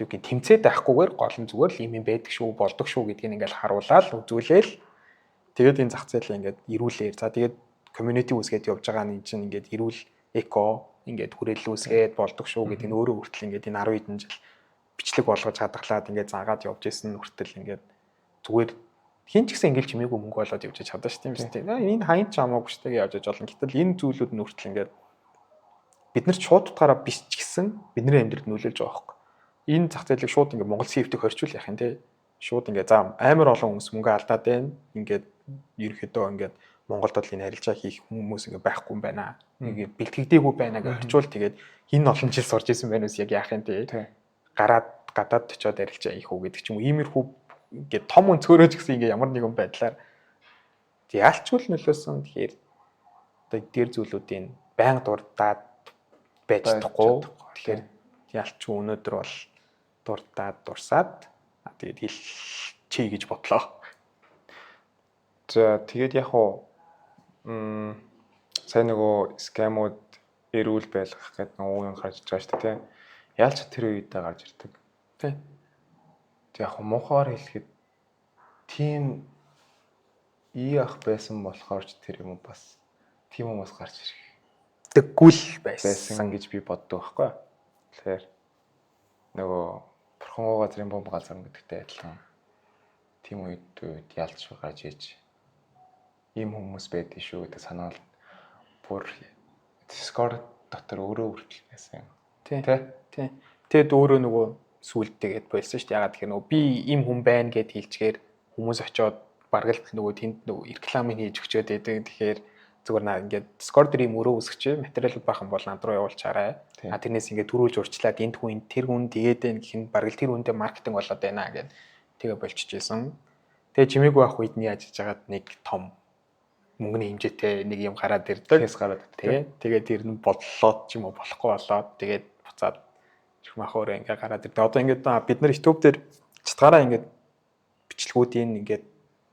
юу гин тэмцээд байхгүйгээр гол нь зүгээр л юм юм байдаг шүү, болдог шүү гэдгийг ингээд харуулаад үзүүлээл тэгээд энэ зах зээл ингээд ирүүлээр за тэгээд community үүсгээд явж байгаа нь чинь ингээд эрүүл эко ингээд хүрээлэл үүсгээд болдог шүү гэдэг нь өөрөө хүртэл ингээд энэ 10 хэдэн жил бичлэг болгож хадгалаад ингээд заагаад явж исэн хүртэл ингээд зүгээр хин ч гэсэн ингээд чимээгүй мөнгө болоод явж чадсан шүү дээ, тийм үү? Энэ хаян ч хамаагүй шүү дээ явж болно. Гэтэл энэ зүйлүүд нь хүртэл ингээд бид нар шууд утгаараа биш ч гэсэн бидний амьдралд нөлөөлж байгаа байхгүй. Энэ зах зээлийг шууд ингээд Монгол CFD-г хорчвол яах юм те? Шууд ингээд за амар олон хүмүүс мөнгө алдаад байна. Ингээд ерөөхдөө ингээд Монголд бол энэ арилжаа хийх хүмүүс ингээ байхгүй юм байна. Ингээ бэлтгэдэггүй байна гэж орчуул тэгээд энэ олон жил сурж исэн байна ус яг яах юм те. Гараад гадаад очиод арилжаа хийх үү гэдэг ч юм уу. Иймэрхүү ингээ том өнцгөрөө ч гэсэн ингээ ямар нэгэн байдлаар яалчгүй л нөлөөсөн. Тэгэхээр одоо эдгээр зүйлүүдийн байнга дурдаад байж чадахгүй. Тэгэхээр яалчгүй өнөөдөр бол дурдаад дурсаад тэгээд хэлчихье гэж бодлоо. За тэгээд яг уу сайн нөгөө scam ууд эрүүл байлгах гэдэг нөгөө юм гарч иж байгаа шүү дээ, тийм. Яалч тэр үедээ гарч ирдэг. Тийм. Тэг яг муухаар хэлэхэд тийм ий ах байсан болохоор ч тэр юм бас тийм хүмүүс гарч ирэх дэггүй л байсан гэж би боддог байхгүй. Тэгэхээр нөгөө бурхан газрын бомб газар гэдэгтэй адилхан тийм үед ялч гарч иж ийм хүмүүс байдгийг шүү гэдэг санаал бүр Discord дотор өөрөө хүртэл байсан. Тий. Тий. Тэгэд өөрөө нөгөө сүулт тэгээд болсон шүү дээ. Ягаад тэгэхээр нөгөө би ийм хүн байна гэд хэлчихээр хүмүүс очиод бараг л нөгөө тэнд нөгөө рекламыг хийж өгчөөд байдаг. Тэгэхээр зүгээр наа ингээд Discord дээр ийм өрөө үүсгэж материалууд бахан бол над руу явуулчаарай. А тэрнээс ингээд төрүүлж урьдчилаад энд хүн тэр хүн тэгээд байна гэх нь бараг л тэр хүндээ маркетинг болоод байна гэд тэгээ болчихжсэн. Тэгээ чимээгүй байх үед нь яаж хийж хагаад нэг том мөнгөний хэмжээтэй нэг юм гараад ирдэг. Кейс гараад ирдэг. Тий. Тэгээд тэр нь бодлоод ч юм уу болохгүй болоод тэгээд буцаад чих мах өөрөө ингээ гараад ирдэг. Одоо ингээд бид нар YouTube дээр чатгаараа ингээд бичлэгүүдийн ингээд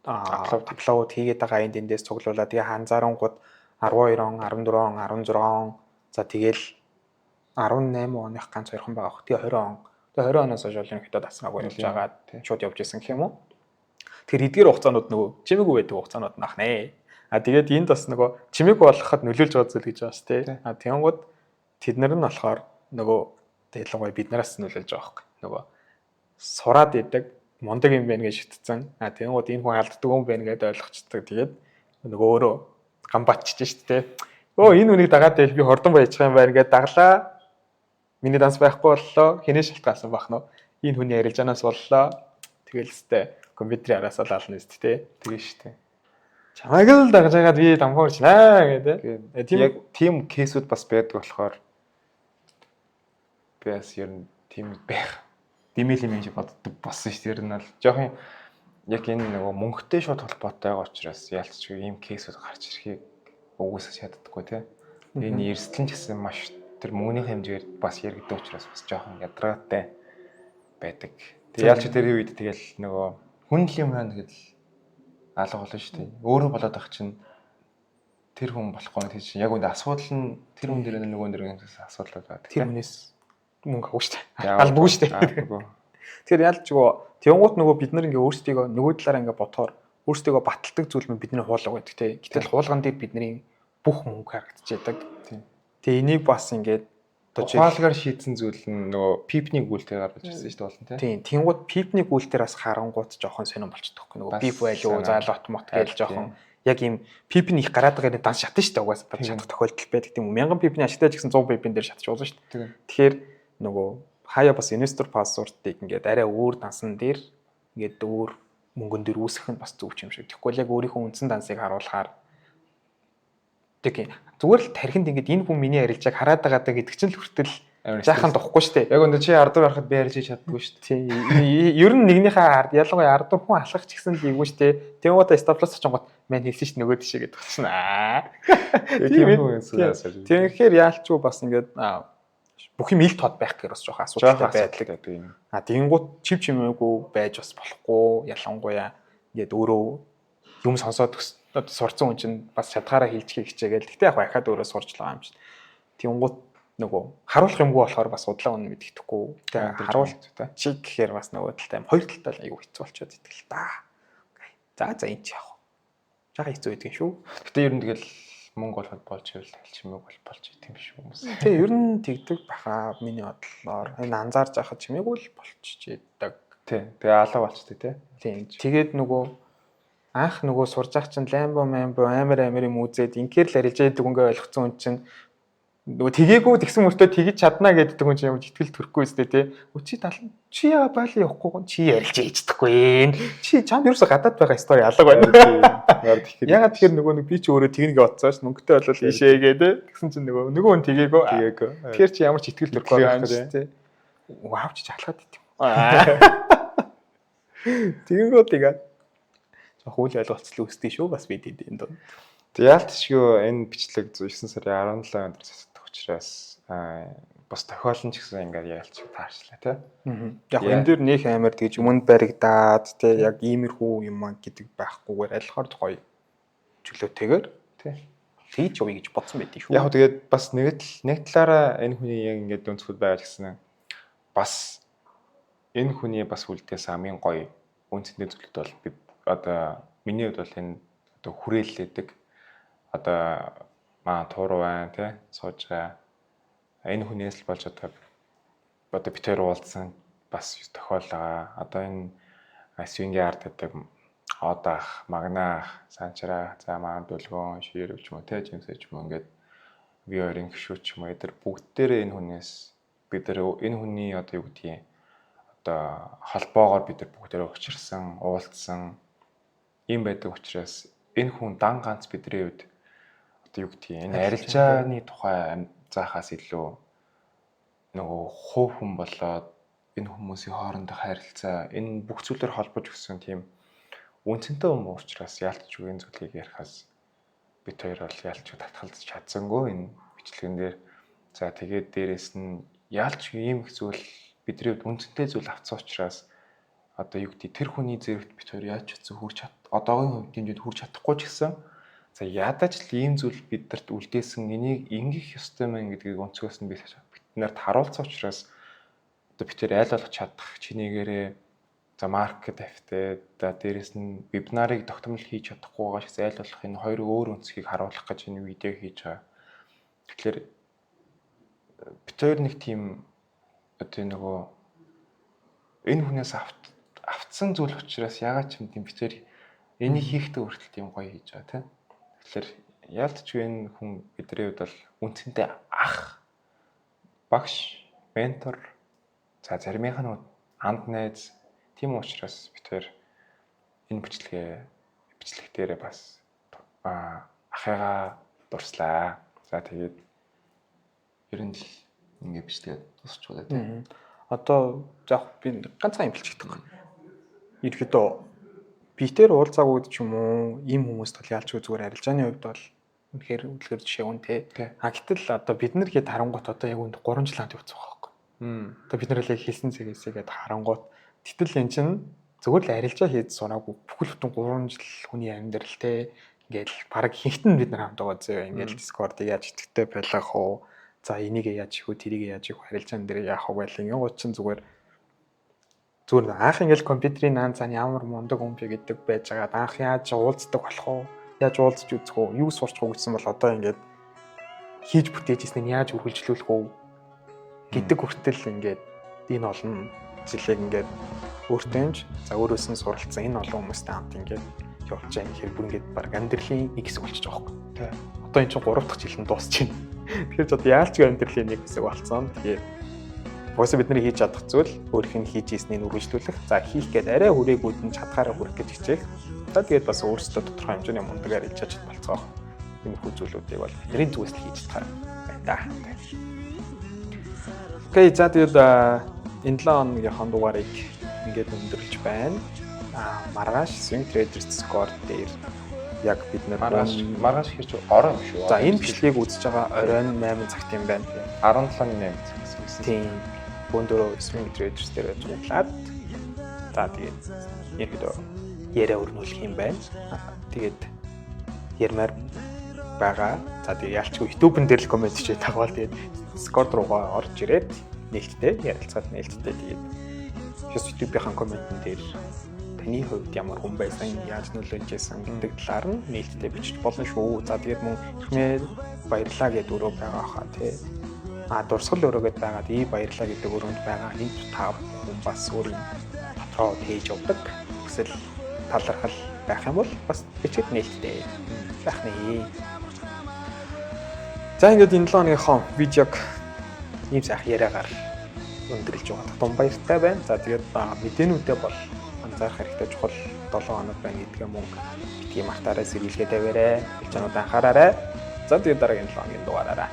upload хийгээд байгаа энэ тэндээс цуглуулаад тэгээ ханзаарангууд 12 он, 14 он, 16 он за тэгэл 18 оных ганц хоёрхан байгаа хөх. Тэгээ 20 он. Тэгээ 20 оноос хойш бол ерөнхийдөө дасгаагүй явж байгаа. Шууд явж исэн гэх юм уу? Тэгэхээр эдгээр хугацаанууд нөгөө чимээгүй байдаг хугацаанууд нах нэ. А тэгээд энд бас нөгөө чимээгүй болгоход нөлөөлж байгаа зүйл гэж байгаа шүү дээ. А тэгэнгүүт тэд нар нь болохоор нөгөө ялангуяа бид нараас нөлөөлж байгаа байхгүй. Нөгөө сураад идэг мундаг юм байна гэж шүтцэн. А тэгэнгүүт энэ хүн алддаг юм байна гэдээ ойлгочдөг. Тэгээд нөгөө өөрөө гам батчиж шүү дээ. Өө энэ үнийг дагаад байл би хордон баяжих юм байна гэдээ даглаа. Миний данс байхгүй боллоо. Хинээ шалтгаалсан бах нөө. Энэ хүний арилжаанаас боллоо. Тэгэл өстэй компьютерийн араас л ална өст тий. Тэгээ шүү дээ. Чамайг л дагаж байгаад би дампуурчнаа гэдэг. Тийм яг тийм кейсүүд бас байдаг болохоор би бас ер нь тийм байх димэл юм шиг боддог болсон шүү дээ. Ер нь бол жоохон яг энэ нөгөө мөнгөтэй шууд холбоотой байгаа учраас ялцчгүй ийм кейсүүд гарч ирэхийг угсаа шатдаггүй тий. Энэ эрсдэл нь ч гэсэн маш тэр мөнгөний хэмжээгээр бас яригддаг учраас бас жоохон ядаргаатай байдаг. Тэг ялч тэр үед тэгэл нөгөө хүн л юм байна тэгэл алга болно шүү дээ. Өөрөө болоод ах чинь тэр хүн болохгүй тэр чинь яг үндэ асуудал нь тэр хүн дээр нөгөө дээр асуудал байдаг. Тэр хүнээс мөнгө авах шүү дээ. Албагүй шүү дээ. Тэгэхээр ялчгүй тэнгуут нөгөө бид нар ингээ өөрсдийгөө нөгөө талаараа ингээ бодохоор өөрсдийгөө баталдаг зүйл нь бидний хуулга байдаг тий. Гэтэл хуулган дээр бидний бүх мөнгө харагдчихэдэг. Тэгээ энийг бас ингээд ухаалгаар шийдсэн зүйл нь нөгөө пипний гүйлтээр гарч ирсэн шүү дээ болно тий. Тийм. Тэнгууд пипний гүйлтээр бас харангуут жоохон сонирн болчихдог хөөх. Нөгөө пип байлуу, за лот мот гэж жоохон яг ийм пипний их гараад байгаа данс шатна шүү дээ. Угаасаа шатах тохиолдол байдаг тийм үү. 1000 пипний ашигтай ч гэсэн 100 пипийн дээр шатчих болно шүү дээ. Тэгэхээр нөгөө хаяа бас investor password-ыг ингээд арай өөр дансан дээр ингээд өөр мөнгөн дээр үүсгэх нь бас зөв юм шиг. Тэгэхгүй л яг өөрийнхөө үндсэн дансыг харуулахаар тэг зүгээр л тархинд ингээд энэ хүн миний арилжааг хараад байгаа даа гэдэг чинь л хүртэл жаахан духгүй шүү дээ. Яг өндөр чи ардуур харахад би арилжиж чаддгүй шүү дээ. Тийм. Ер нь нэгнийхээ ард ялангуяа ардуур хүн алхах ч гэсэн л эвгүй шүү дээ. Тэнгуудаа stop loss очингууд мань хэлсэн шүү нөгөө тишээ гэдэг чинь аа. Тийм хүн юм. Тэгэхээр яалчгүй бас ингээд бүх юм ил тод байх гэхээр бас жоохон асуудалтай байдаг. А тэгэнгუთ чив чимээгүй байж бас болохгүй ялангуяа ингээд өөрөө юм сонсоод сурцсан хүн чинь бас чадхаараа хийлжихийг хичээгээл. Гэтэ яг ахаад өөрөө сурч л байгаа юм чинь. Тэнгуут нөгөө харуулах юмгүй болохоор бас судлаа үнэ мэддэхгүй. Тэгээ харуулт чи гэхээр бас нөгөө талтай юм. Хоёр талтай л айгүй хэцүү болчиход идэг л та. За за энэ чи яг. Жага хэцүү байдаг юм шүү. Гэтэ ер нь тэгэл Мөнгө олоход болж ивэл чимээг бол болж идэм биш хүмүүс. Тэг ер нь тэгдэг баха миний бодлоор. Энэ анзаарч байхад чимээгүй л болчихжээдэг. Тий. Тэгээ алга болчтой тий. Тийм. Тэгээд нөгөө анх нөгөө сурж ах чинь Lambo Mambo амар амар юм үзээд инхээр л арилж яадаг ингээ ойлгоцсон хүн чинь нөгөө тэгээгүй тэгсэн мөртөө тэгэж чадна гэдэг хүн чинь ямар ч итгэл төрөхгүй үстэй тий. Өө чи 70 чи яа бали явахгүй чи арилж яж чадахгүй. Чи чамд ерөөсө гадаад байгаа стори алга байна. Ягаад тэгэхээр нөгөө нэг би чи өөрөө тэгнэ гэж бодсон ш мөнгөтэй болвол ийшээ гээ тий. Тэгсэн чинь нөгөө нөгөө хүн тэгээгүй. Тэгээгүй. Тэгэхээр чи ямар ч итгэл төрөхгүй байгаа юм шиг тий. Вау чи алхаад ит юм. Тэгэнгүүт тэгээд жоох үл ойлголцол үүсдэг шүү бас бид энэ дунд. Тэг яалтчгүй энэ бичлэг 9 сарын 17 өдөр засагдах учраас бас тохиолн ч гэсэн ингээд яалч таарчлаа тий. Яг энэ дээр нөх амар тэгж өмнө баригдаад тий яг иймэрхүү юм аа гэдэг байхгүйгээр алхахаар гоё чөлөөтэйгээр тий тэгж явъя гэж бодсон байдгийг шүү. Яг хөө тэгээд бас нэг талаараа энэ хүний яг ингээд өнцгүүд байгаа ч гэсэн бас энэ хүний бас үлдээс хамгийн гоё үнцэнтэй зүйлүүд бол би одоо миний хувьд бол энэ одоо хүрээллээдэг одоо маа тууруу байна тий сууж байгаа энэ хүнээс л болж одоо бид хоёр уулзсан бас тохиолгаа одоо энэ свингийн ард гэдэг Одах, Магнаах, Санчраа, за маань Дүлгөөн, Ширв ч юм уу тий Жимсэ ч юм уу ингээд би хоёрын гişүү ч юм уу эдгээр бүгдээрээ энэ хүнээс бид нар энэ хүний одоо юу гэдгийг одоо холбоогоор бид нар бүгдээрээ учирсан, уулзсан юм байдаг учраас энэ хүн дан ганц бидний хувьд одоо юу гэдгийг энэ арилжааны тухай заахаас илүү нөгөө хувь хүн болоод энэ хүмүүсийн хоорондох харилцаа энэ бүх зүйлээр холбож өгсөн тийм үнцэнтэй юм учраас яалтчгүй энэ зүйлийг ярихаас бид хоёр бол яалтчгүй татгалзаж чадсангүй энэ бичлэгэн дээр. За тэгээд дээрэс нь яалтчгүй ийм их зүйл бидний хувьд үнцэнтэй зүйл авсан учраас одоо юу гэдэг тэр хүний зэрэгт бид хоёр яаж ч хүрч чад одоогийн хувьд хэмжээнд хүрч чадахгүй ч гэсэн за ядаж л ийм зүйл бидэрт үлдээсэн энийг ингэх ёстой мэн гэдгийг өнцгөөс нь бид нарт харуулсан учраас одоо бид тэр айл болох чадах чинээгээрээ за маркет тавьтай за дээрэс нь вебинарыг тогтмол хийж чадахгүй байгаа шигс айл болох энэ хоёр өөр өнцгийг харуулах гэж энэ видео хийж байгаа. Тэгэхээр бид хоёр нэг тийм одоо нөгөө энэ хүнээс автсан зүйл учраас ягаад ч юм тийм бид хоёр энийг хийхдээ хүртэл тийм гоё хийж байгаа тийм. Тэгэхээр яалтчгүй энэ хүн бидний хувьд бол үнцэнтэй ах, багш, ментор, за заримынх нь анд найз тийм учраас бид хоёр энэ бичлэг дээрээ бас ахыгаа дурслаа. За тэгээд ер нь л ингэ бичлэгээ дуусчихлаа тийм. Одоо яг би ганцхан юм хэлчих гэдэг. Ерөөдөө битэр уулзаагүй ч юм уу ийм хүмүүст бол яалчгүй зүгээр арилжааны хувьд бол үнэхээр үлгэр жишээ үн те. А гэтэл одоо бид нар гээд харангуут одоо яг үнд 3 жил хамт явцсан байгаа байхгүй. Одоо бид нар л яг хэлсэн цэгээсээ гээд харангуут гэтэл эн чинь зүгээр л арилжаа хийж сураагүй бүхэл бүтэн 3 жил хүний амьдрал те. Ингээл баг ихэнхт нь бид нар хамт байгаа зөө. Ингээл Discord-ыг яаж итгэвтэй байлгах уу? За энийг яаж хийх үү, тэрийг яаж хийх үү, арилжаан дээр яах вэ гэл ингэнгүүт чинь зүгээр анх ингээл компьютерийн наан цаана ямар мундаг хүн бэ гэдэг байж байгаа. Анх яаж уулздаг болох уу? Яаж уулзч үзэх үү? Юу сурчих уу гэсэн бол одоо ингээд хийж бүтээж ирснийг яаж үргэлжлүүлэх үү гэдэг хүртэл ингээд энэ олон жилийг ингээд өөртөө нь за өөрөөс нь суралцсан энэ олон хүмүүстэй хамт ингээд явж байгаа юм хэрэг бүр ингээд баг амьдралын нэг хэсэг болчихж байгаа байхгүй. Тий. Одоо энэ чинь 3 дахь жил нь дуусч байна. Тэгэхээр ч одоо яалч амьдралын нэг хэсэг болсон. Тэгээд угаасаа бидний хийж чадах зүйл өөрийнх нь хийж ийснийг үргэлжлүүлэх. За хийх гээд арай хүрээгүүд нь чадхаараа хүрэх гэж хичээх. За тэгээд бас өөрсдөө тодорхой хэмжээний мундаг арилжаач болцоох. Иймэрхүү зүйлүүдийг бол бидний зүгээс л хийж чадхаар байна да. Окей, за тэгээд энэ 7 хоногийнхоо дугаарыг ингээд өндөрлж байна. Маргааш Swing Traders Discord дээр яг бид нар маргааш хэрч орой юм шүү. За энэ бичлэгийг үзэж байгаа оройн 8 цагт юм байна. 17-ны 8 цаг гэсэн. Тийм. Бөндөрөө Swing Traders дээр цуглаад за тэгээд ерөөдөө яриа өрнүүлэх юм байна. Тэгээд ярмаар байгаа. За тэгээд ялчгүй YouTube-н дээр л коммент хийгээд тагвал тэгээд Discord руугаа орж ирээд нээлттэй ярилцаад нээлттэй тэгээд YouTube-ийн комментэн дээр Таны хувьд ямар хүн байсан, яаж нөлөөлж исэн гэдэг талаар нь нээлттэй бичиж болно шүү. За тэгээд мөн ихмээ баярлаа гэдэг өрөө байгаа хаа тий. А дурсгал өрөө гэдээ байгаад ий баярлаа гэдэг өрөөнд байгаа энд та хүн бас өөрийн дотроо тээж явдаг. Хүсэл талархал байх юм бол бас бичээд нээлттэй байх нэ. За ингээд энэ 7 хоногийнхоо видеог ийм сайхан яриагаар өндөрлж байгаа. Тун баяртай байна. За тэгээд мэдээнүүдээ бол анзаарах хэрэгтэй чухал 7 хоног байна гэдгээ мөн битгий мартаарай, сэргийлгээ тавиарай, хэлжэнүүд анхаараарай. За тэгээд дараагийн 7 хоногийн дугаараараа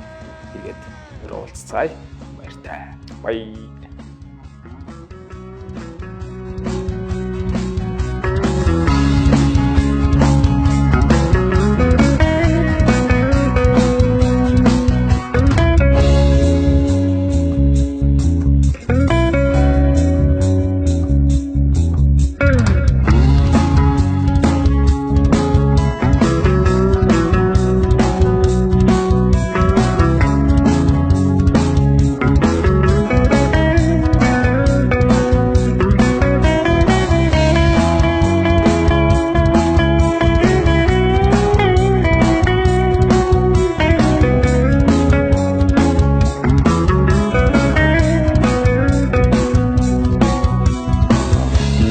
тэгээд өрөө уулзцаая. Баяртай. Bye.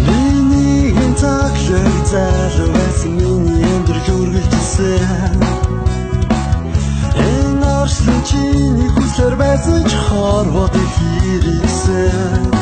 Миний цаглаг залуу байсан миний амьдрал үргэлжилсэн. Энэ орчлон чиний хүслээр байсан ч хорвоо дэлхийрсэн.